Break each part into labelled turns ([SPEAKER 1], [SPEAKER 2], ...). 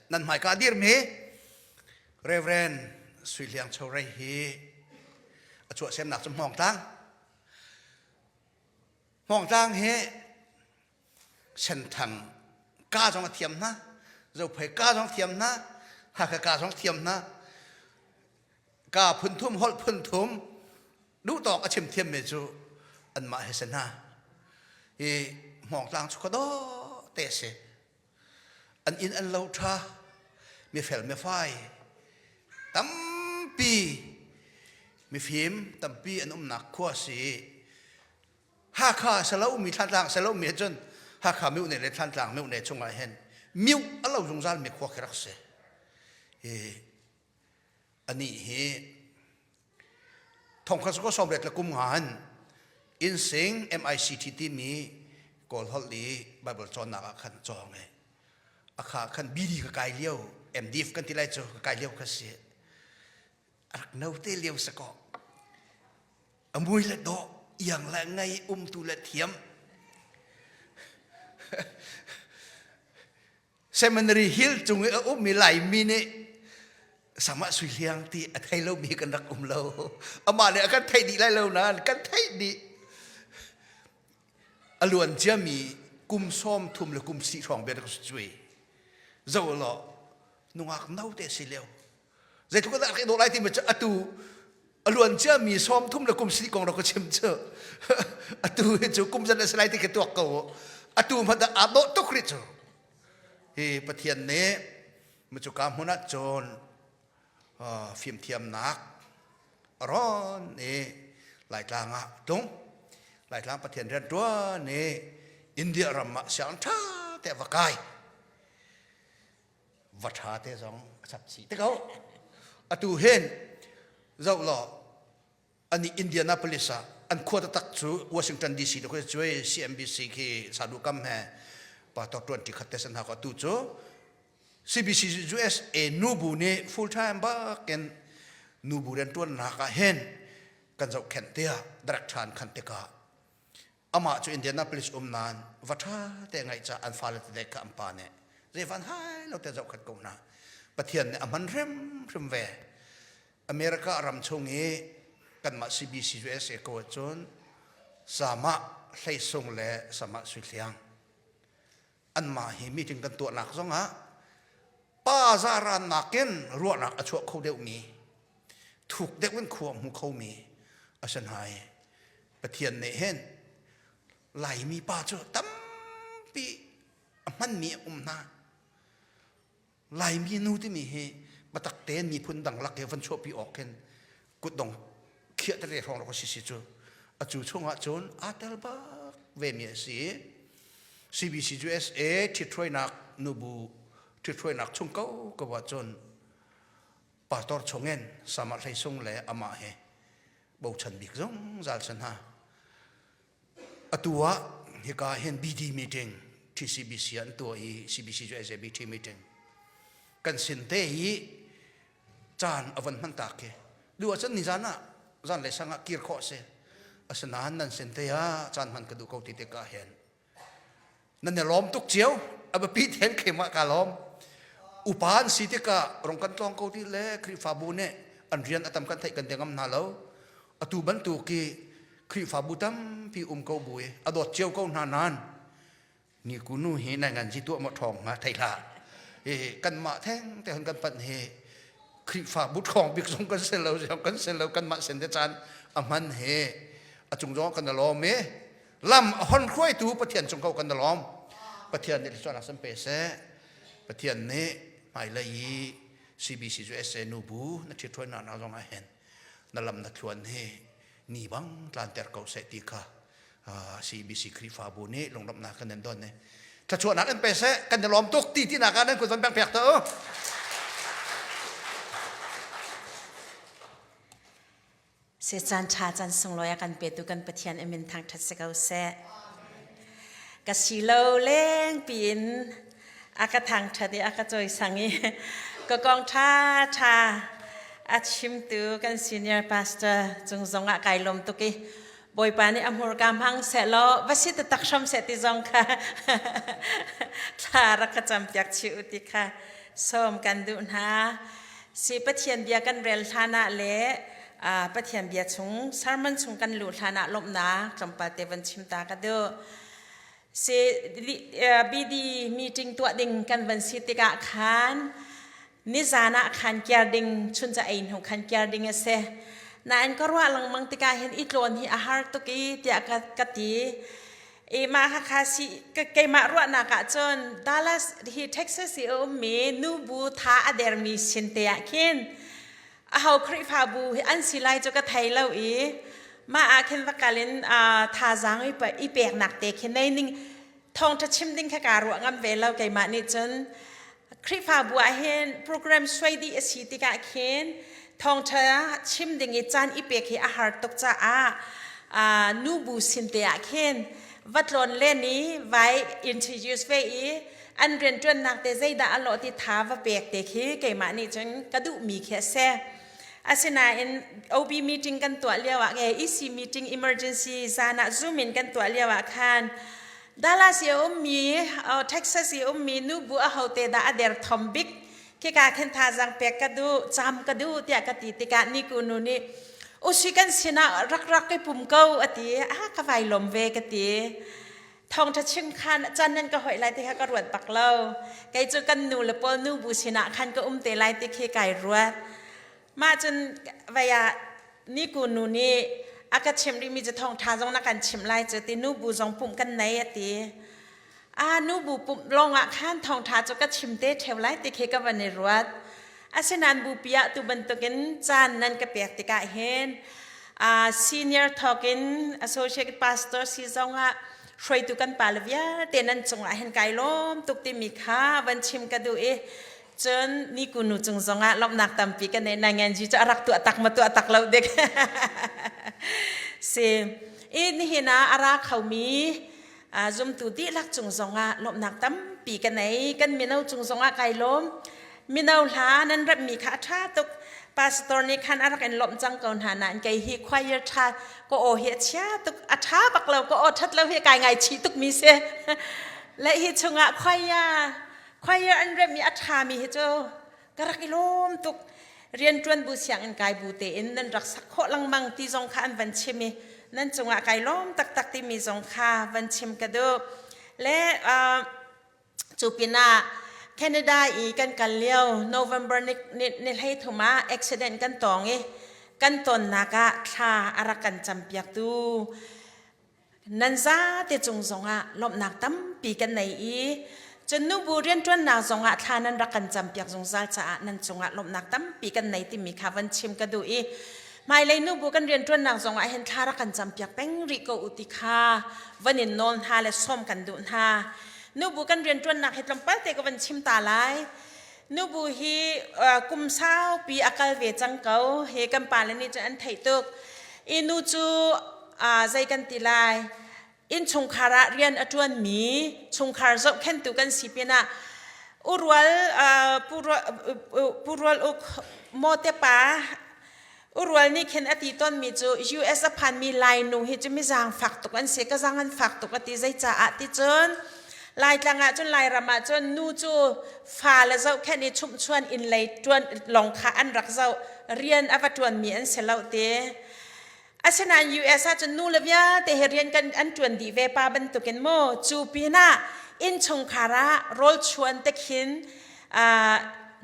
[SPEAKER 1] Nan hmaika dirmi Reverend Sui Hliang Chorei hi a chuahsemnak cu Hmawngtlang. Hmawngtlang hi Senthang ka zong a thiam hna, Zophei ka zong thiam hna, Hakha ka zong thiam hna. Ka phunthum holh phunthum duh tawk a chim thiammi cu anmah he si hna. Hi Hmawngtlang cu khuadawh te a si. An inn an lo ṭha, mifel mifai tampi mifim tampi an umnak khua si i Hakha salomi Thlantlang salomi ahcun Hakha mihne le Thlantlang mihne chungah hin miuh a lo zungzal mi khua khi rak si. Hi anih hi thongkhat sako sawmriat le kum nga han innsing MICT timi Kawl holh i Bible cawnnak ah khan cawng i akha khan BD ka kai lio MDiv kan ti lai cu ka kai lio kha si a rak no te lio sakaw a mui le dawh iang le ngei umtu le thiam Seminary Hill cung i a ummi Laimi nih sama sui hliang ti a thei lomi kan rak um lo. Amah nih a kan theih dih lai lo nain kan theih dih. A luan ciami kum 30 le kum si hrawng bia rak si cui. Zo law nungak no te si lio. Zeitluk dah ka dawh lai timi cu atu a luan ciami 30 le kum si kong rak ka chim cu. Atu hi cu kum zan a si lai ti ka tuak ko. Atu hmanh aa dawh tuk rih cu. Hi Pathian nih cuka hmun ah cun fimthiamnak a rawn i Laitlang ah tlung. Laitlang Pathian rian ṭuan i India ram ah sianginn ṭha te va kai. Va ṭha te zong a chap chih te ko. Atu hin zoh law ani Indianapolis ah an khua taktak cu Washington DC te khi cuai CNBC khi sadu kam he pastor 20 khat te san ha ko tu cu CBC USA nubu nih full time bakin nubu rian tuan nak ah hin kan zoh khen te ah direct than khan tikah amah cu Indianapolis um nain va ṭha te ngaih ca an fale te kha an pa nih zei van hai lo te zoh khat ko hna Pathian nih a hman hrimhrim ve America ram chung i kanmah CBC USA ko ahcun Samah Hleisung le Samah Suihliang anmah hi meeting kan tuahnak zongah pa zaran nakin ruahnak a chuah kho deuhmi thuk deuh in khua hmu khomi a si hna i Pathian nih hin Laimi pa cu tampi a hmanmi a um hna Laimi nu timi hi biatak tein miphun dang lak i van chuahpi awk khin kutdong khiah tete hrawng rak si si cu acu chungah cun aa tel bak vemi a si CBC USA ṭhithruainak nubu ṭhithruainak chung ko ko ah cun pastor chungin Samah Hlei Sung le amah he bochan bik zungzal san hna Atu ah hika hin BD meeting TCBC an tuah i CBC cu SABT meeting kan sin te hi caan a von hman tak khi duh ahcun ni zan ah zan le sang ah kir khawh si asinain nan sin te ah caan hman ka duh ko ti tikah hin nan i lawm tuk cio a biapi then keimah ka lawm upa an si tikah rong kan tlawng ko ti le Khrihfabu nih an rian a tam kan theih kan te ngam hna lo atu bantuk i Khrihfabu tampi um ko bu i a dawt cio ko hna nan ni kunu hi nai ngan ji tuah maw ṭhawng hnga thei hlah i kanmah theng te hun kan panh hi Khrihfabu ṭhawng bik zong kan si lo kan si lo kanmah sen te caan a hman hi a cung zong kan i lawm i lam a hon hruaitu Pathian cung ko kan lawm Pathian nih thluachuahnak san pe seh Pathian nih hmailei i CBC cu SA nubu na ṭhithruainak na zong ah hin na lam na thluan hi ni bang tlanter ko seh ti kha CBC Khrihfabu nih lunglawmhnak kan nan don ne thluachuahnak in pe seh kan i lawm tuk ti ti nak ah nan kut van pek pek te u
[SPEAKER 2] Se caan ṭha caan sunglawi a kan petu kan Pathian i min thangṭhat si ko seh. Ka si lo leng piin a ka thangṭhat i a ka cawisang i ka kong ṭha ṭha a chimtu kan senior pastor cung zong ah kai lawm tuk i Bawipa nih a hmurka hmang seh law va si taktak hram seh ti zong kha thla rak ka campiak chih u ti kha. Sawm kan duh hna. Si Pathian bia kan rel hlan ah le Pathian bia chung sermon chung kan luh hlan ah lawmhnak tlawmpal te van chim ta ka duh. Si BD meeting tuah ding kan van si tikah khan nizan ah khan kiar ding chuncha ei hnu khan kiar ding a si. Nain ka ruah lengmang tikah hin i tlawn hi a har tuk i tiah ka, ka ti. I mah hakha si keimah ruahnak ah cun Dallas hi Texas i a ummi nubu tha a dermi sin te ah khin aho Khrihfabu hi an si lai cu ka thei lo i mah ah khin va kal in thazaang i i peknak te khi nei ning thawngṭha chim ding kha kaa ruah ngam ve lo keimah nih cun Khrihfabu ah hin program suai dih a si tikah khin thawngṭha chim ding i caan i pek hi a har tuk caah nubu sin te ah khin va tlawn len i vai introduce ve i an rianṭuannak te zeidah a lawh ti tha va pek te khi keimah nih cun ka duhmi khi a si. Asinain OB meeting kan tuah lio ah nge EC meeting emergency zan ah Zoom in kan tuah lio ah khan Dallas i a ummi, Texas i a ummi nubu ahote dah a derthawm bik? Khika khin thazaang pek ka duh, cam ka duh tiah ka ti tikah niku nu nih usi kan sinah rak rak i pum ko a ti. Ah ka vai lawm ve ka ti. Thawngṭha chim khan caan nan ka hoih lai ti kha ka ruat bak lo. Kei cu kan nu le pawl nubu sinah khan ka um te lai ti khi kai ruat. Mah cun vei ah niku nu nih a ka chimh rihmi cu thawngṭha zong na kan chimh lai cu ti nubu zong pumh kan nei a ti. Ah nubu pumh lawng ah khan thawngṭha cu ka chim te ṭheo lai ti khi ka van i ruat. Asinain bupi ah tu bantukin caan nan ka pek tikah hin senior thawk in associate pastor si zong ah hruaitu kan pa le vialte nan cungah hin kai lawm tuk timi kha van chim ka duh i Cun niku nu cung zongah lawmhnak tampi kan nei nainganji cu a rak tuah tak ma tuah tak lo dik. Si. I nihin ah a ra khomi zumtu dihlak cung zongah lawmhnak tampi ka nei. Kan mino cung zongah kai lawm. Mino hla nan remhmi kha a ṭha tuk. Pastor nih khan a rak in lawmh cang ko hna nain kei hi choir ṭha ka aw hi a chia tuk a ṭha bak lo ka aw ṭhat lo hi kai ngaichih tukmi si. Le hi chungah choir Choir an remh i a ṭhami hi cu ka rak i lawm tuk. Rianṭuan bu sianginn kai bu tein nan rak sak khawh lengmang ti zong kha an van chim i nan cungah kai lawm taktak timi zong kha van chim ka duh. Le cu pinah Canada i kan kal lio November ni, ni, ni 13 ah accident kan tong i kan tonnak ah thla a rak kan campiaktu Nan zate cung zongah lawmhnak tampi kan nei i cun nubu rianṭuannak zongah thla nan rak kan campiak zungzal caah nan cungah lawmhnak tampi kan nei timi kha van chim ka duh i hmailei nubu kan rianṭuannak zongah hin thla rak kan campiak peng rih ko u ti kha van in nawl hna le sawm kan duh hna. Nubu kan rianṭuannak hi tlawmpal te ka van chim ta lai. Nubu hi kum saupi a kal ve cang ko. Hi kan pale nih cun an theih tuk. I nu cu zei kan ti lai innchungkhar ah rian a ṭuanmi chungkhar zohkhenhtu kan si pinah urual purual uk mawte pa urual nih khin a ti tawnmi cu US a phanmi Lainu hi cu mi zaangfak tuk an si ka zaang an fak tuk a ti zei caah ti cun Laitlang ah cun Lairam ah cun nu cu fa le zohkhenh i chumhchuan inn lei ṭuan lawng kha an rak zoh rian a va ṭuanmi an si lo ti Asinain US ahcun nu le vialte hi rian kan an ṭuan dih ve pa bantukin maw cu pinah innchungkhar ah rawl chuan te khin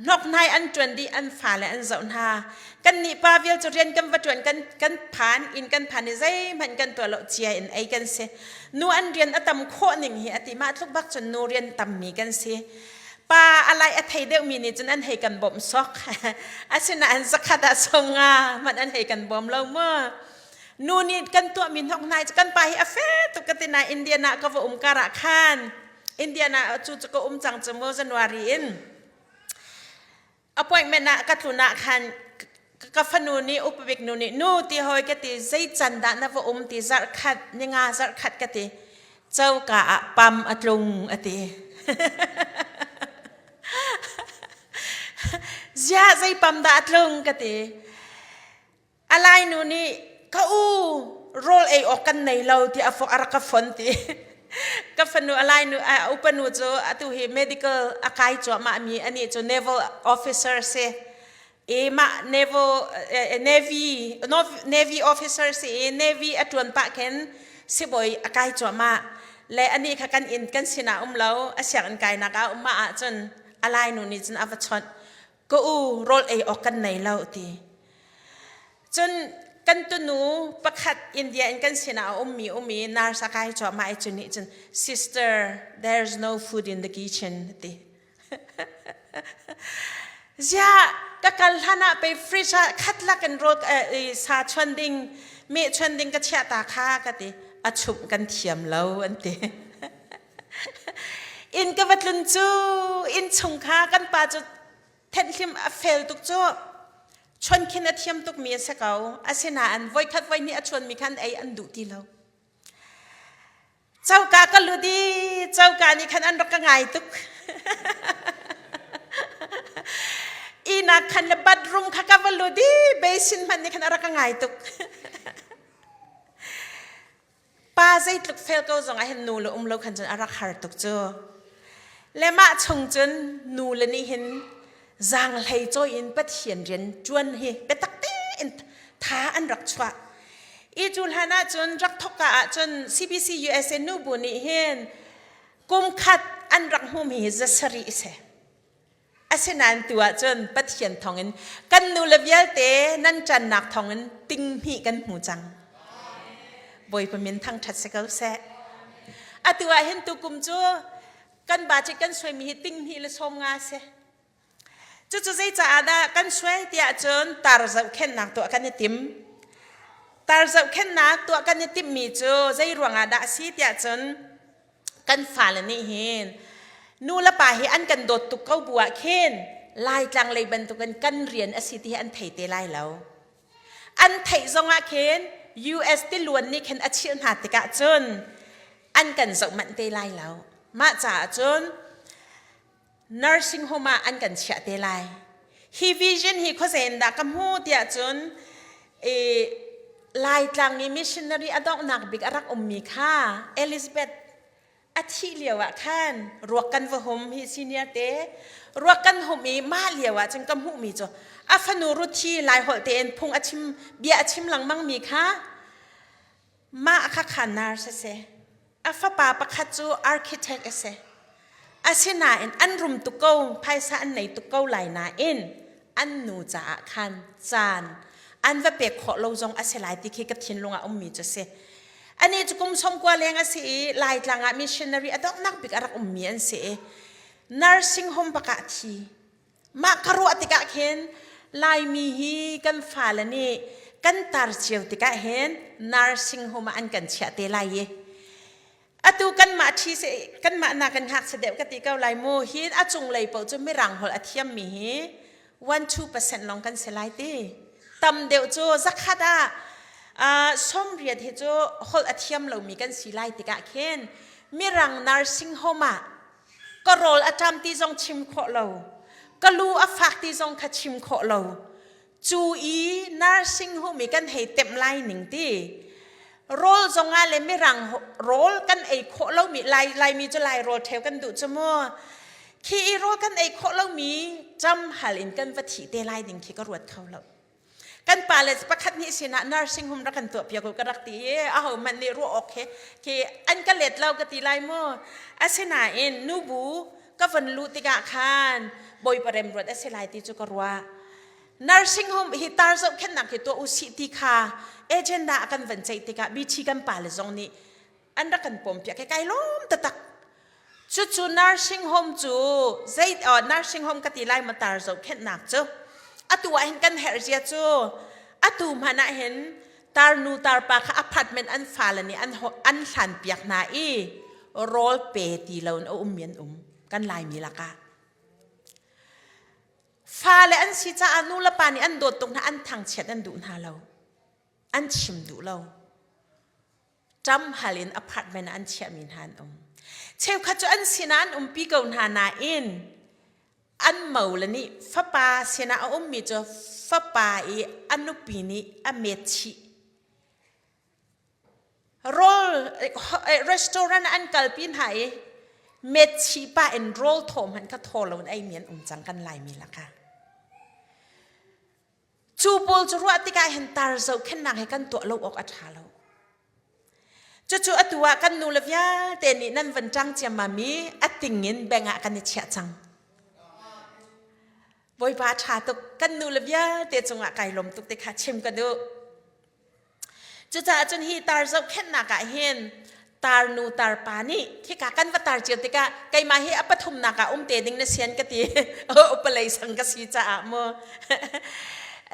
[SPEAKER 2] hnokhnai an ṭuan dih an fale an zoh hna. Kannih pa vial cu rian kan va ṭuan kan kan phan inn kan phan i zeihmanh kan tuah lo cia in ei kan si. Nu an rian a tam khawh ning hi a ti mah tluk bak cun nu rian tammi kan si. Pa a lai a thei deuhmi nih cun an hei kan bawmh sawk. Asinain zakhat ah songa hmanh an hei kan bawm lo mu. Nu nih kan tuahmi hnokhnai cu kan pa hi a fel tuk ka ti nain Indian ah ka va um kar ah khan Indian ah cu cu ka um cang cu mu January in appointment ah ka tlun ah khan ka fanu nih upabik nu nih nu ti hoi ka ti zei can dah na va um ti zarh khat ninga zarh khat ka ti coka ah pam a tlung a ti zia zei pam dah a tlung ka ti Alai nu nih ka u rawl ei awk kan nei lo ti a rak ka fon ti. Ka fanu alai nu a upa nu cu atu hi medical a kai cuahmah mi ani cu naval officer si. I mah naval navy navy officer si i navy a tuan pah khin sibawi a kai cuahmah. Le ani kha kan inn kan sinah um lo a sianginn kainak ah um mah ahcun alai nu nih cun a va chawnh. Ka u rawl ei awk kan nei lo ti. Cun kan tunu pakhat India in kan sinah a ummi um i nurse a kai cuahmah i cu nih cun sister there's no food in the kitchen ti. Ziah ka kal hlan ah pei fridge ah khat lak in rawl sa chuan ding meh chuan ding ka chiah ta kha ka ti a chumh kan thiam lo an ti. Inn ka va tlun cu inn chung kha kan pa cu thenhlim a fel tuk cu chuankhin a thiam tukmi a si ko. Asinain voikhat voihnih a chuanmi khan ei an duh ti lo. Coka ka lut i coka nih khan an rak ka ngai tuk. Ihnak khan le bathroom kha ka va lut i basin hmanh nih khan a rak ka ngai tuk. Pa zeitluk fel ko zong ah hin nu le um lo khan cun a rak har tuk cu. Le mah chung cun nu le nih hin zaanghlei cawi in Pathian rian ṭuan hi biatak tein tha an rak chuah. I cu hlan ah cun rak thawkka ah cun CBC USA nubu nih hin kum khat an rak hmumi hi zasarih a si. Asinain tu ahcun Pathian thawngin kan nule vialte nan ṭannak thawngin tinghnih kan hmu cang. Bawipa min thangṭhat si ko seh. Atu ah hin tukum cu kan budget kan suaimi hi tinghnih le 50 si. Cucu zeicaah dah kan suai tiah cun tar zohkhenhnak tuah kan i tim. Tar zohkhenhnak tuah kan i timhmi cu zei ruangah dah a si tiah cun kan fale nih hin nu le pa hi an kan dawt tuk ko bu ah khin Laitlang lei bantukin kan rian a si ti hi an thei te lai lo. An theih zong ah khin US tiluan nih khin a chilh hna tikah cun an kan zoh manh te lai lo. Mah caah cun nursing home ah an kan chiah te lai. Hi vision hi khuazei in dah ka hmu tiah cun i Laitlang i missionary a donghnak bik a rak ummi kha Elizabeth a thih lio ah khan ruak kan va hum hi senior te ruak kan hum i mah lio ah cun ka hmuhmi cu a fanu Ruthi Laiholh tein phung a chim bia a chim lengmang mi kha Mah kha kha nurse a si. A fapa pakhat cu architect a si. Asinain an rum tuk ko, phaisa an nei tuk ko lai nain an nu caah khan caan an va pek khawh lo zong a si lai ti khi ka thinlung ah ummi cu a si. Anih cu kum 90 leng a si i Laitlang ah missionary a donghnak bik a rak ummi an si i nursing home bak ah a thi. Mah ka ruah tikah khin Laimi hi kan fale nih kan tar cio tikah hin nursing home ah an kan chiah te lai i atu kanmah ṭhi se kanmah na kan ngakchia deuh ka ti ko lai mu hi a cunglei paoh cu mirang holh a thiammi hi 1-2% lawng kan si lai ti tam deuh cu zakhat ah 80 hi cu holh a thiam lomi kan si lai tikah khin mirang nursing home ah ka rawl a ṭam ti zong chim khawh lo ka lu a fak ti zong kha chim khawh lo cu i nursing home i kan hei temh lai ning ti rawl zong ah le mirang rawl kan ei khawh lomi lai laimi cu lai rawl ṭheu kan duh cu mu khi i rawl kan ei khawh lomi ṭam hal in kan va thih te lai ding khi ka ruat kho lo Kan pale pakhat nih sinah nursing home rak kan tuah piak u ka rak ti i aho hmanh nih ruah awk he khi an ka let lo ka ti lai mu. Asinain nubu ka von luh tikah khan Bawipa remruat a si lai ti cu ka ruah. Nursing home hi tar zohkhenhnak hi tuah u sih ti kha agenda a kan van ceih tikah BT kan pale zong nih an rak kan pawmpiak he kai lawm taktak. Cucu nursing home cu zei uh, nursing home ka ti lai ma tar zohkhenhnak cu atu ah hin kan herh zia cu atu hmanh ah hin tar nu tar pa kha apartment an fale nih an an hlan piak hna i rawl pe ti lo in a um mi an um kan laimi lakah fale an si caah nu le pa nih an dawt tuk hna an thangchiat an duh hna lo an chim duh lo ṭam hal in apartment ah an chiahmi hna an um. Cheukhat cu an sinah an umpi ko hna nain an mo le nih fapa sinah a ummi cu fapa i a nupi nih a met chih. Rawl restaurant an kalpi hna i metchi pa in rawl thaw hmanh kha thaw lo in ei mi an um cang kan Laimi lakah. Cu pawl cu ruah tikah hin tar zohkhenhnak hi kan tuah lo awk a ṭha lo. Cucu atu ah kan nule vialte nih nan van ṭang ciammam i a ting in bank ah kan i chiah cang. Bawipa a ṭha tuk. Kan nule vialte cungah kai lawm tuk ti kha chim ka duh. Cucaah cun hi tar zohkhenhnak ah hin tarnu tarpa nih khika kan va tar cio tikah keimah hi a pathumnak ah um te ding na sian ka ti upalei sang ka si caah mu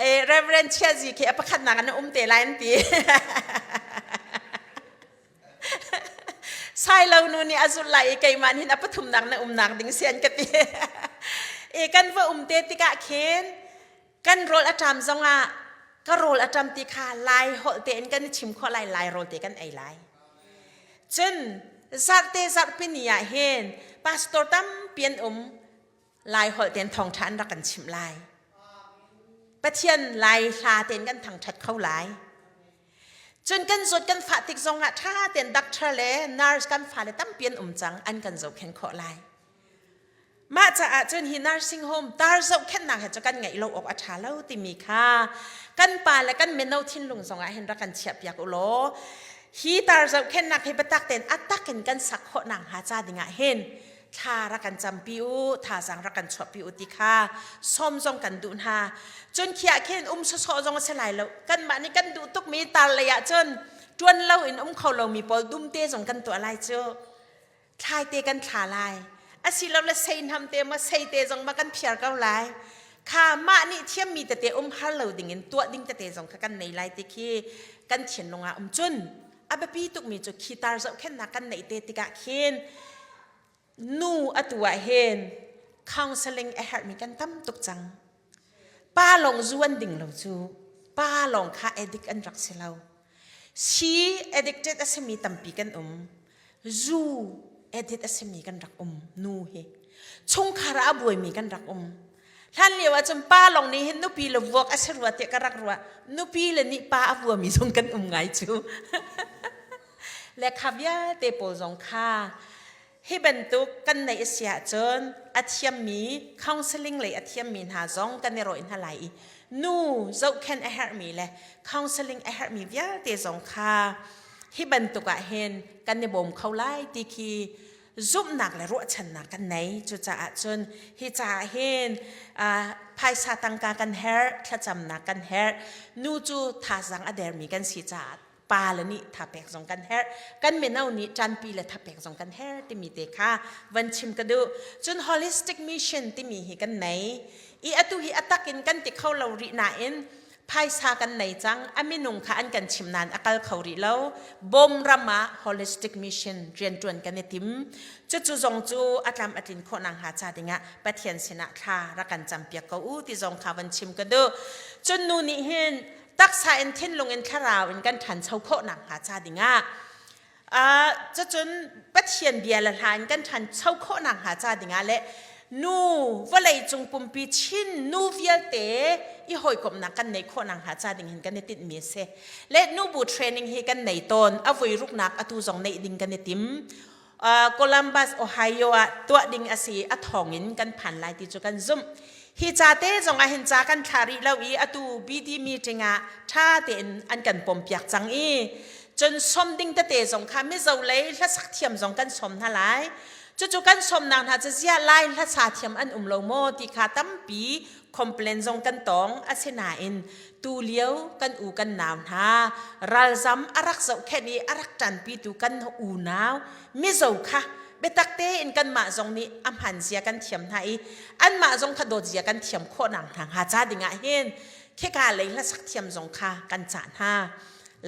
[SPEAKER 2] eh Reverend Chiazi khi a pakhatnak ah na um te lai an ti Sailo nu nih a zulh lai i keimah nih a pathumnak na umnak ding sian ka ti e kan va um te tikah khin Kan rawl a ṭam zongah ka rawl a ṭam ti kha Lai holh tein kan i chim khawh lai, Lai rawl te kan ei lai. Cun zarhte zarhpi ni ah hin pastor tampi an um, Lai holh tein thawngṭha an rak kan chimh lai. Pathian Lai hla tein kan thangṭhat kho lai. Cun kan zawt kan fah tik zongah ṭha tein doctor le nurse kan fale tampi an um cang, an kan zohkhenh khawh lai. Mah caah cun hi nursing home tar zohkhenhnak he cu kan ngeih lo awk a ṭha lo timi kha kan pa le kan mino thinlung zongah hin rak kan chiahpiak u law hi tar zohkhenhnak hi biatak tein a tak in kan sak khawh nakhnga ca dingah hin thla rak kan campi u thazaang rak kan chuahpi u ti kha sawm zong kan duh hna cun khi ah khin um sawsawh zong a si lai lo kanmah nih kan duh tukmi tar lei ah cun ṭuan lo in um kho lomi pawl dumte zong kan tuah lai cu thlaite kan thla lai asilole seihnam te maw seite zong ma kan phiar ko lai kha mah nih thiammi tete um har lo ding in tuah ding tete zong kha kan nei lai ti khi kan thinlung ah um cun a biapi tukmi cu khi tar zohkhenhnak kan neih te tikah khin nu atu ah hin counseling a herhmi kan tam tuk cang pa lawng zu an ding lo cu pa lawng kha addict an rak si lo si addicted a simi tampi kan um zu edit a simi kan rak um nu hi chungkhar ah a buaimi kan rak um hlan lio ah cun pa lawng nih hin nupi le vuak a si rua tiah ka rak ruah nupi le nih pa a vuami zong kan um ngai cu le kha vialte pawl zong kha hi bantuk kan neih a si ahcun a thiammi counseling lei a thiammi hna zong kan i rawih hna lai i nu zohkhenh a herhmi le counseling a herhmi vialte zong kha hi bantuk ah hin kan i bawm kho lai ti khi zumhnak le ruahchannak kan nei cucaah cun hi caah hin phaisa tangka kan herh thlacamnak kan herh nu cu thazaang a dermi kan si caah pa le nih thapek zong kan herh kan mino nih ṭanpi le thapek zong kan herh timi te kha van chim ka duh cun holistic mission timi hi kan nei i atu hi atak in kan ti kho lo rih nain phaisa kan nei cang a minung kha an kan chim nain a kal kho rih lo bom ram ah holistic mission rianṭuan kan i tim cucu zong cu a tlam a tlin khawh nak hnga ca dingah Pathian sinah thla rak kan campiak ko u ti zong kha van chim ka duh cun nu nih hin taksa in thinlung in thlarau in kan ṭhancho khawh nakhnga ca dingah cucun Pathian bia le hla in kan ṭhancho khawh nakhnga ca dingah le nu vawlei cung pumpi Chin nu vialte i hawikomhnak kan neih khawh nakhnga ca ding hin kan i tinhmi a si. Le nubu training hi kan nei tawn a vui ruknak atu zong neih ding kan i tim. Columbus, Ohio ah tuah ding a si a thong in kan phan lai ti cu kan zumh. Hi ca te zong ah hin ca kan thlah rih lo i atu BD meeting ah ṭha tein an kan pompiak cang i cun som ding tete zong kha Mizo lei hlasak thiam zong kan som hna lai. Cucu kan somnak hna cu ziah lai hlasa thiam an um lo maw ti kha tampi complain zong kan tong asinain tu lio kan u kan nau hna ralzam a rak zohkhenh i a rak ṭanpitu kan unau Mizo kha biatak tein kanmah zong nih a hman zia kan thiam hna i anmah zong kha dawt zia kan thiam khawh nak hna hnga ca dingah hin khika lei hlasak thiam zong kha kan cah hna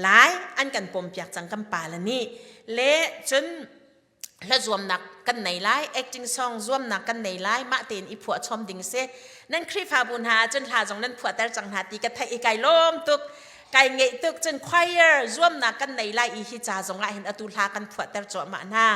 [SPEAKER 2] lai an kan pompiak cang kan pa le nih le cun hla zuamnak kan nei lai acting song zuamnak kan nei lai mah tein i phuah chom ding si nan khrihfabu hna cun hla zong nan phuahter cang hna ti ka theih i kai lawm tuk kai ngeih tuk cun choir zuamnak kan nei lai i hi ca zong ah hin atu hla kan phuahter cuahmah hna.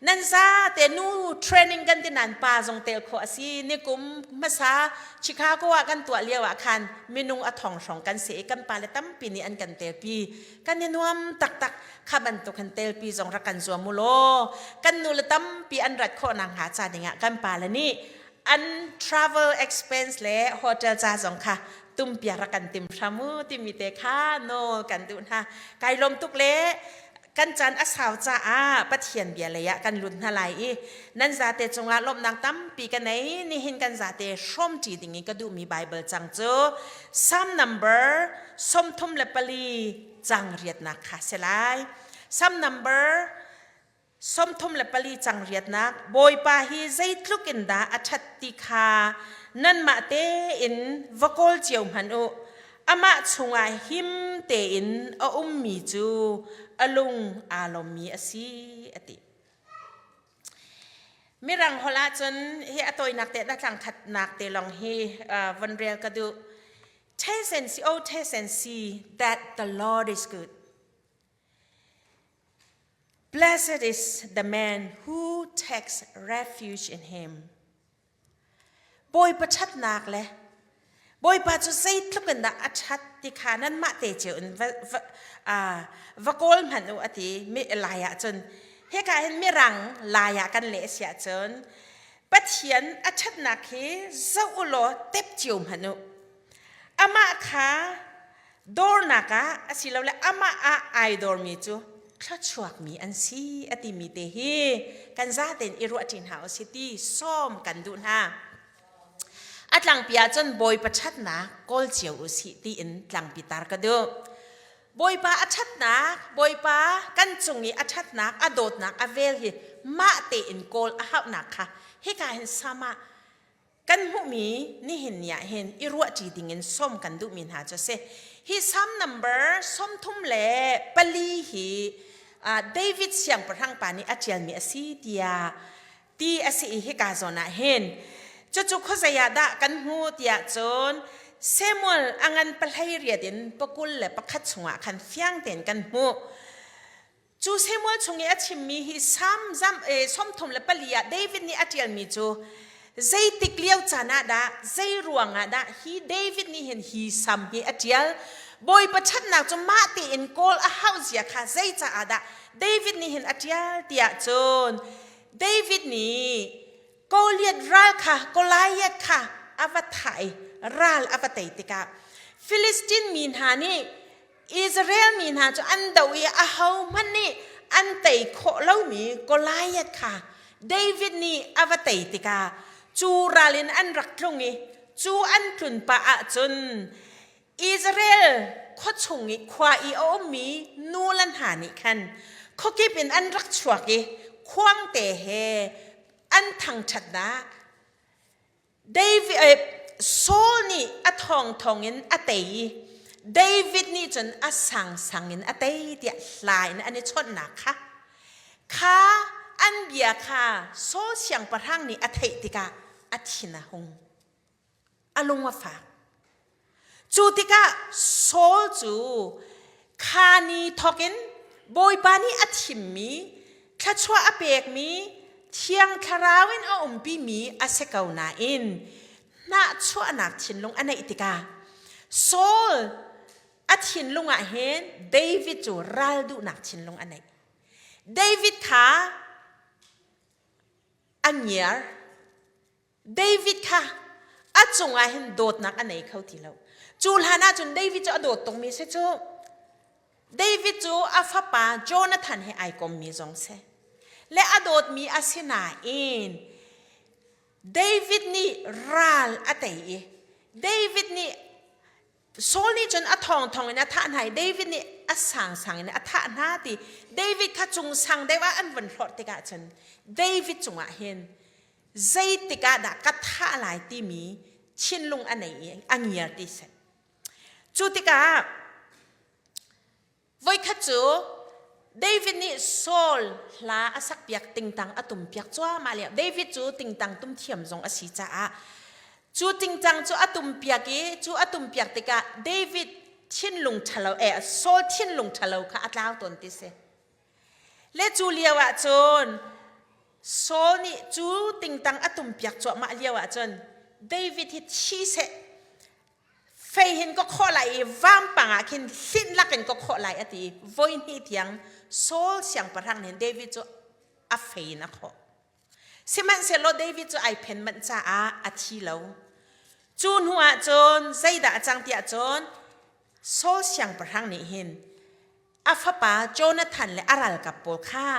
[SPEAKER 2] Nan zate nu training kan ti nan pa zong tel khawh a si. Nikum hmasa Chicago ah kan tuah lio ah khan minung a thong hrawng kan si i kan pale tampi nih an kan telpi. Kan i nuam taktak. Kha bantuk han telpi zong rak kan zuam u law kan nu le tampi an rat khawh nak hnga ca dingah kan pale nih an travel expense le hotel ca zong kha tumpiak rak kan tim hram u timi te kha nawl kan duh hna. Kai lawm tuk le kan caan a sau caah Pathian bia lei ah kan lut hna lai i nan zate cungah lawmhnak tampi ka nei. Nihin kan zate hrawmṭi ding in ka duhmi Bible cang cu Psalm number 34 cang riatnak kha si lai. Psalm number 34 cang riatnak Bawipa hi zeitluk in dah a ṭhat ti kha nanmah tein va kawl cio hmanh u. Amah chungah him tein a ummi cu a lung aa lawmmi a si, a ti. Mirang holh ahcun hi a tawinak te na tlangkhatnak te lawng hi von rel ka duh. Taste and see, oh taste and see that the Lord is good. Blessed is the man who takes refuge in him. Bawipa ṭhatnak le Bawipa cu zeitluk in dah a ṭhat ti kha nanmah te cio in va, va, uh, va kawl hmanh u a ti mi lai ahcun hika hin mirang lai ah kan leh si ahcun Pathian a ṭhatnak hi zoh u law tep cio hmanh u. Amah kha dornak ah asilole amah ah ai dormi cu thluachuakmi an si a timi te hi kan zaten i ruahṭi hna u si ti sawm kan duh hna. A tlangpi ahcun Bawipa ṭhatnak kawl cio u sih tiin tlangpi tar ka duh. Bawipa a ṭhatnak, Bawipa kan cung i a ṭhatnak, a dawtnak, a vel hi mah tein kawl a hauhnak kha hika hin sama Kan hmuhmi nihin ni ah hin i ruahṭi dingin sawm kan duhmi hna cu a si. Hi Psalm number 34 hi David siangpahrang pa nih a ṭialmi a si tiah ti a si i hika zawn ah hin cucu khuazei ah dah kan hmu tiah cun Samuel a ngan pahlei riat in pakul le pakhat chungah khan fiang tein kan hmuh. Cu Samuel chung i a chimmi hi Salm zam, eh, 34 ah David nih a ṭialmi cu zeitik lio caan ah dah, zei ruang ah dah hi David nih hin hi sam hi a ṭial? Bawipa ṭhatnak cu mah tein kawl a hauh zia kha zei caah dah David nih hin a ṭial tiah cun David nih Goliath ral kha Goliath kha a va thah i ral a va tei tikah Filistin mi hna nih Israel mi hna cu an doh i ahohmanh nih an tei khawh lomi Goliath kha David nih a va tei tikah cu ral in an rak tlung i cu an tlun pah ahcun Israel khuachung i khua i a ummi nu le hna nih khan khuakip in an rak chuak i khuangte he an thangṭhatnak David, eh, Saul nih a thawngthawng in a tei i David nih cun a sangsang in a tei tiah hla in an i chawnhnak kha kha an bia kha Saul siangpahrang nih a theih tikah a thin a hung. A lung a fak. Cu tikah Saul cu kha ni thawkin Bawipa nih a thimmi, thluachuah a pekmi, Thiang Thlarau in a umpimi a si ko nain hnahchuahnak thinlung a neih tikah Saul a thinlung ah hin David cu ral duhnak thinlung a neih. David kha a ngiar. David kha a cungah hin dawtnak a nei kho ti lo. Cu hlan ah cun David cu a dawt tukmi si cu. David cu a fapa Jonathan he ai kommi zong si. Le a dawtmi a si nain David nih ral a tei i David nih Saul nih cun a thawngthawng in a thah hna i David nih a sangsang in a thah hna ti David kha cung sang deuh ah an vun hlorh tikah cun David cungah hin zeitik ah dah ka thah lai timi thinlung a nei i a ngiar ti si. Cu tikah Voikhat cu David nih Saul hla a sakpiak tingtang a tumpiak cuahmah lio David cu tingtang tum thiam zong a si caah cu tingtang cu a tumpiak i cu a tumpiak tikah David thinlung ṭhalo eh Saul thinlung ṭhalo kha a tlau tawn ti si. Le cu lio ah cun. Saul nih cu tingtang a tumpiak cuahmah lio ahcun David hi thi seh fei hin ka khawh lai i vampang ah khin hlinh lakin ka khawh lai a ti i voi hnih tiang Saul siangpahrang nih David cu a fei in a khawh. Sihmanhsehlaw David cu ai phen manh caah a thi lo. Cu hnu ah cun zeidah a cang tiah cun Saul siangpahrang nih hin a fapa Jonathan le a ralkap pawl kha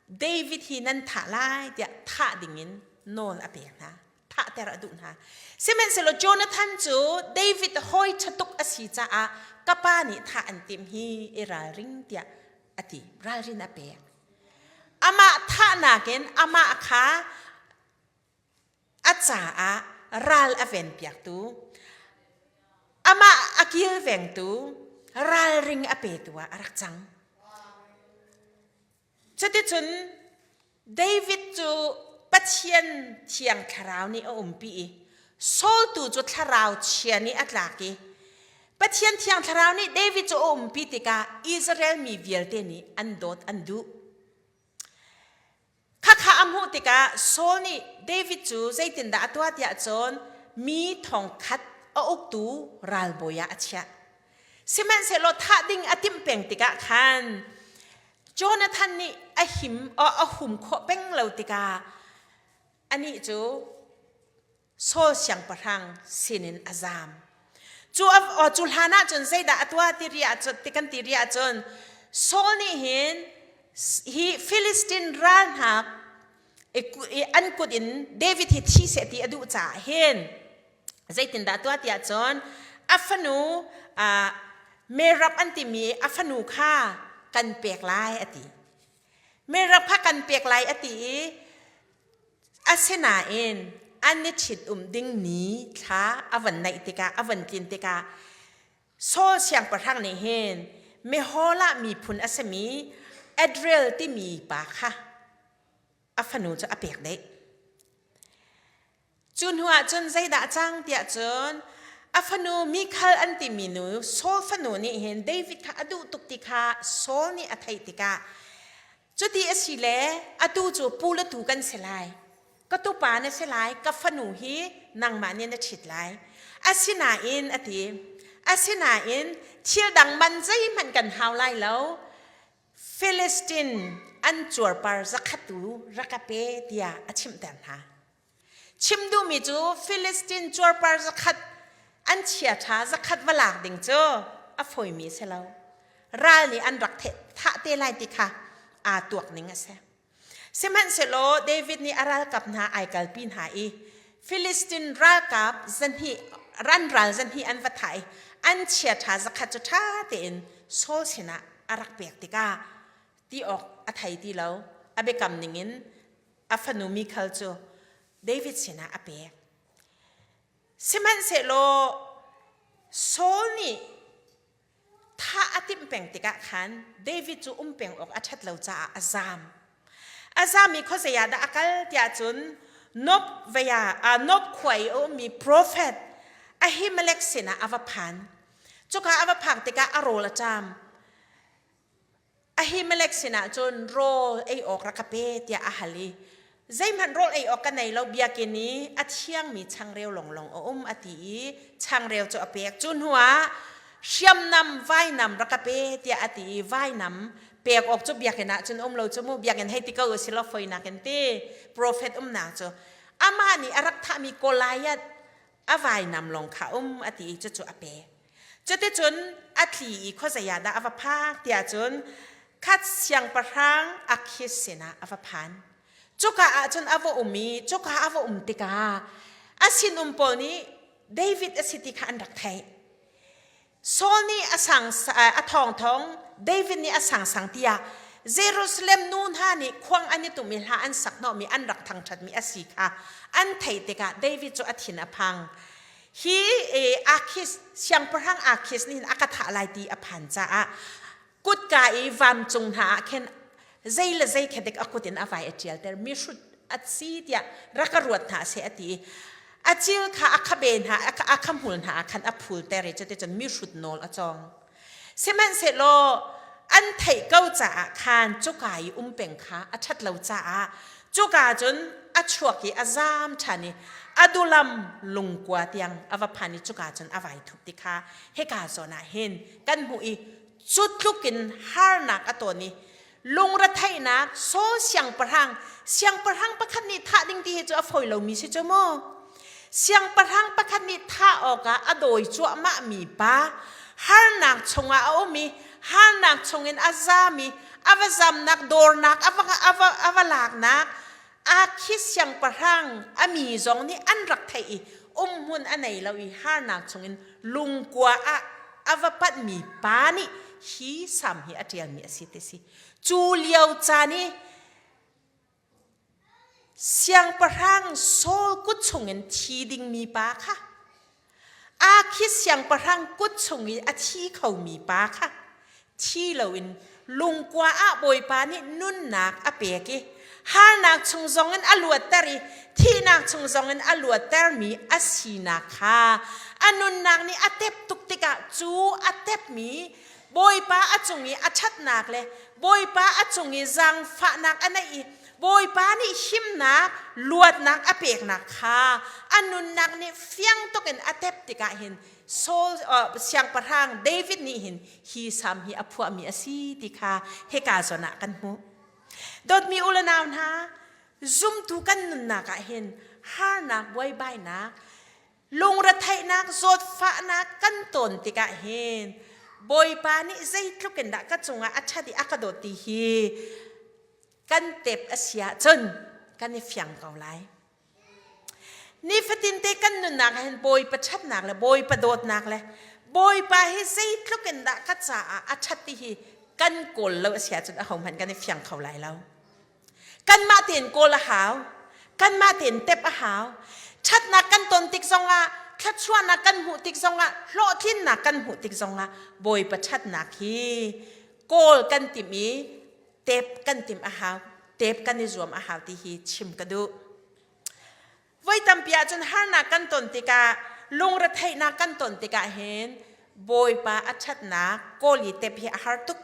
[SPEAKER 2] David hi nan thah lai tiah thah dingin nawl a pek hna. Thahter a duh hna. Sihmanhsehlaw Jonathan cu David hawi ṭha tuk a si caah ka pa nih thah an timh hi i ralring tiah a ti. Ralrin a pek. Amah thahnak in amah kha a caah ral a venpiaktu, amah a kilvengtu, ralring a petu ah a rak cang. Cuticun David cu Pathian thiang thlarau nih a umpi i Saul tu cu thlarau chia nih a tlak i Pathian thiang thlarau nih David cu a umpi tikah Israel mi vialte nih an dawt an duh. Khakha a hmuh tikah Saul nih David cu zeitindah a tuah tiah cun mi thongkhat a uktu ralbawi ah a chiah. Sihmanhsehlaw thah ding a timh peng tikah khan Jonathan nih a him a hum khawh peng lo tikah anih cu Saul siangpahrang sinin a zaam. Cu cu hlan ah cun zeidah a tuah ti ri ahcun ti kan ti ri ahcun Saul nih hin hi Philistine ral hna an kut in David hi thi seh ti a duh caah hin zeitindah tuah tiah cun a fanu Merab an timi a fanu kha kan pek lai a ti. Merab kha kan pek lai a ti i Asinain an i ṭhitum ding ni thla a van naih tikah a van tlin tikah Saul siangpahrang nih hin Meholah miphun a simi Adriel timi pa kha a fanu cu a pek deh. Cu hnuah cun zeidah cang tiah cun a fanu Mikhal an timi nu Saul fanu nih hin David kha a duh tuk ti kha Saul nih a theih tikah Cuti a si le atu cu pu le tu kan si lai. Ka tupa na si lai, ka fanu hi nangmah nih na ṭhit lai. Asinain a ti. Asinain thil dang man zeihmanh kan hau lai lo. Filistin an cuarpar zakhat tu rak ka pe tiah a chimhter hna. Chim duhmi cu Filistin cuarpar zakhat an chiaṭha zakhat va lak ding cu a fawimi a si lo. Ral nih an rak thah te lai ti kha aa tuak ning a si. Sihmanhsehlaw David nih a ralkap hna ai kalpi hna i Filistin ralkap zahnih ran ral zahnih an va thah i an chiaṭha zakhat cu ṭha tein Saul sinah a rak pek tikah ti awk a thei ti lo. A biakam ningin a fanu Mikhal cu David sinah a pek. Sihmanhsehlaw Saul nih thah a timh peng tikah khan David cu um peng awk a ṭhat lo caah a zaam. A zaam i khuazei ah dah a kal tiah cun Nob vei ah Nob khua i a ummi profet Ahimelech sinah a va phan. Cuka a va phak tikah a rawl a ṭam. Ahimelech sinah cun rawl ei awk rak ka pe tiah a hal i zeihmanh rawl ei awk ka nei lo biakinn i a thiangmi changreu lawnglawng a um a ti i changreu cu a pek. Cu hnuah hriamnam vainam rak ka pe tiah a ti i vainam pek awk cu biakinn ah cun um lo cu mu biakinn hei ti ko u si law foinak in ti profet umnak cu amah nih a rak thahmi Goliath a vainam lawng kha um a ti i cucu a pek. Cuticun a tli i khuazei ah dah a va phak tiah cun khat siangpahrang Akhish sinah a va phan. Cuka ah cun a va um i cuka a va um tikah a sinum pawl nih David a si ti kha an rak theih. Saul nih a sang a thawngthawng David nih a sangsang tiah Jerusalem nu hna nih khuang an i tum i hla an sak hnawhmi an rak thangṭhatmi a si kha an theih tikah David cu a thin a phang. Hi Akhish siangpahrang Akhish nih hin a ka thah lai ti a phan caah kutka i vancung hna ah khin zei le zei kha dek a kut in a vai a ṭialter mi hrut a si tiah rak ka ruat hna seh a ti i a cil kha a khabe hna a khahmul hna ah khan a phulter i cuticun mi hrut nawl a cawng. Sihmanhsehlaw an theih ko caah khan cuka i um peng kha a ṭhat lo caah. Cuka cun a chuak i a zaam ṭhan i Adulam lungkua tiang a va phan i cuka cun a vai thup ti kha hika zawn ah hin kan hmuh i cu tluk in harnak a tawn i lungretheihnak Saul siangpahrang siangpahrang pakhat nih thah ding ti hi cu a fawi lomi si cu mu siangpahrang pakhat nih thah awkah a dawi cuahmah mi pa harnak chungah a um i harnak chungin a zam i a va zamnak dawrnak a va a va a va laknak Akhis siangpahrang a mi zong nih an rak theih i umhmun a nei lo i harnak chungin lungkua ah a va panhmi pa nih hi sam hi a ṭialmi a si ti si. Cu lio caan i siangpahrang Saul kut chungin thi dingmi pa kha Akhis siangpahrang kut chung i a thi khomi pa kha thi loin lungkua ah Bawipa nih nunnak a pek i harnak chung zongin a luatter i thihnak chung zongin a luattermi a sinak kha a nunnak nih a tep tuk tikah cu a tepmi Bawipa a cung i a ṭhatnak le Bawipa a cung i zaangfahnak a neih i Bawipa nih himnak luatnak a peknak kha a nunnak nih fiang tuk in a tep tikah hin Saul uh, siangpahrang David nih hin hi sam hi a phuahmi a si ti kha hika zawn ah kan hmuh. Dawtmi u le nau hna, zumtu kan nunnak ah hin harnak buaibainak lungretheihnak zawtfahnak kan tawn tikah hin Bawipa nih zeitluk in dah ka cungah a ṭhat i a ka dawt ti hi kan tep a si ahcun kan i fiang ko lai. Nifatin te kan nunnak ah hin Bawipa ṭhatnak le Bawipa dawtnak le Bawipa hi zeitluk in dah ka caah a ṭhat ti hi kan kawl lo a si ahcun ahohmanh kan i fiang kho lai lo. Kanmah tein kawl a hau. Kanmah tein tep a hau. Ṭhatnak kan ton tik zongah, thluachuahnak kan hmuh tik zongah, hlawhtlinnak kan hmuh tik zongah Bawipa ṭhatnak hi kawl kan timh i tep kan timh a hau. Tep kan i zuam a hau ti hi chim ka duh. Voi tampi ahcun harnak kan ton tikah, lungretheihnak kan ton tikah hin Bawipa a ṭhatnak kawl i tep hi a har tuk.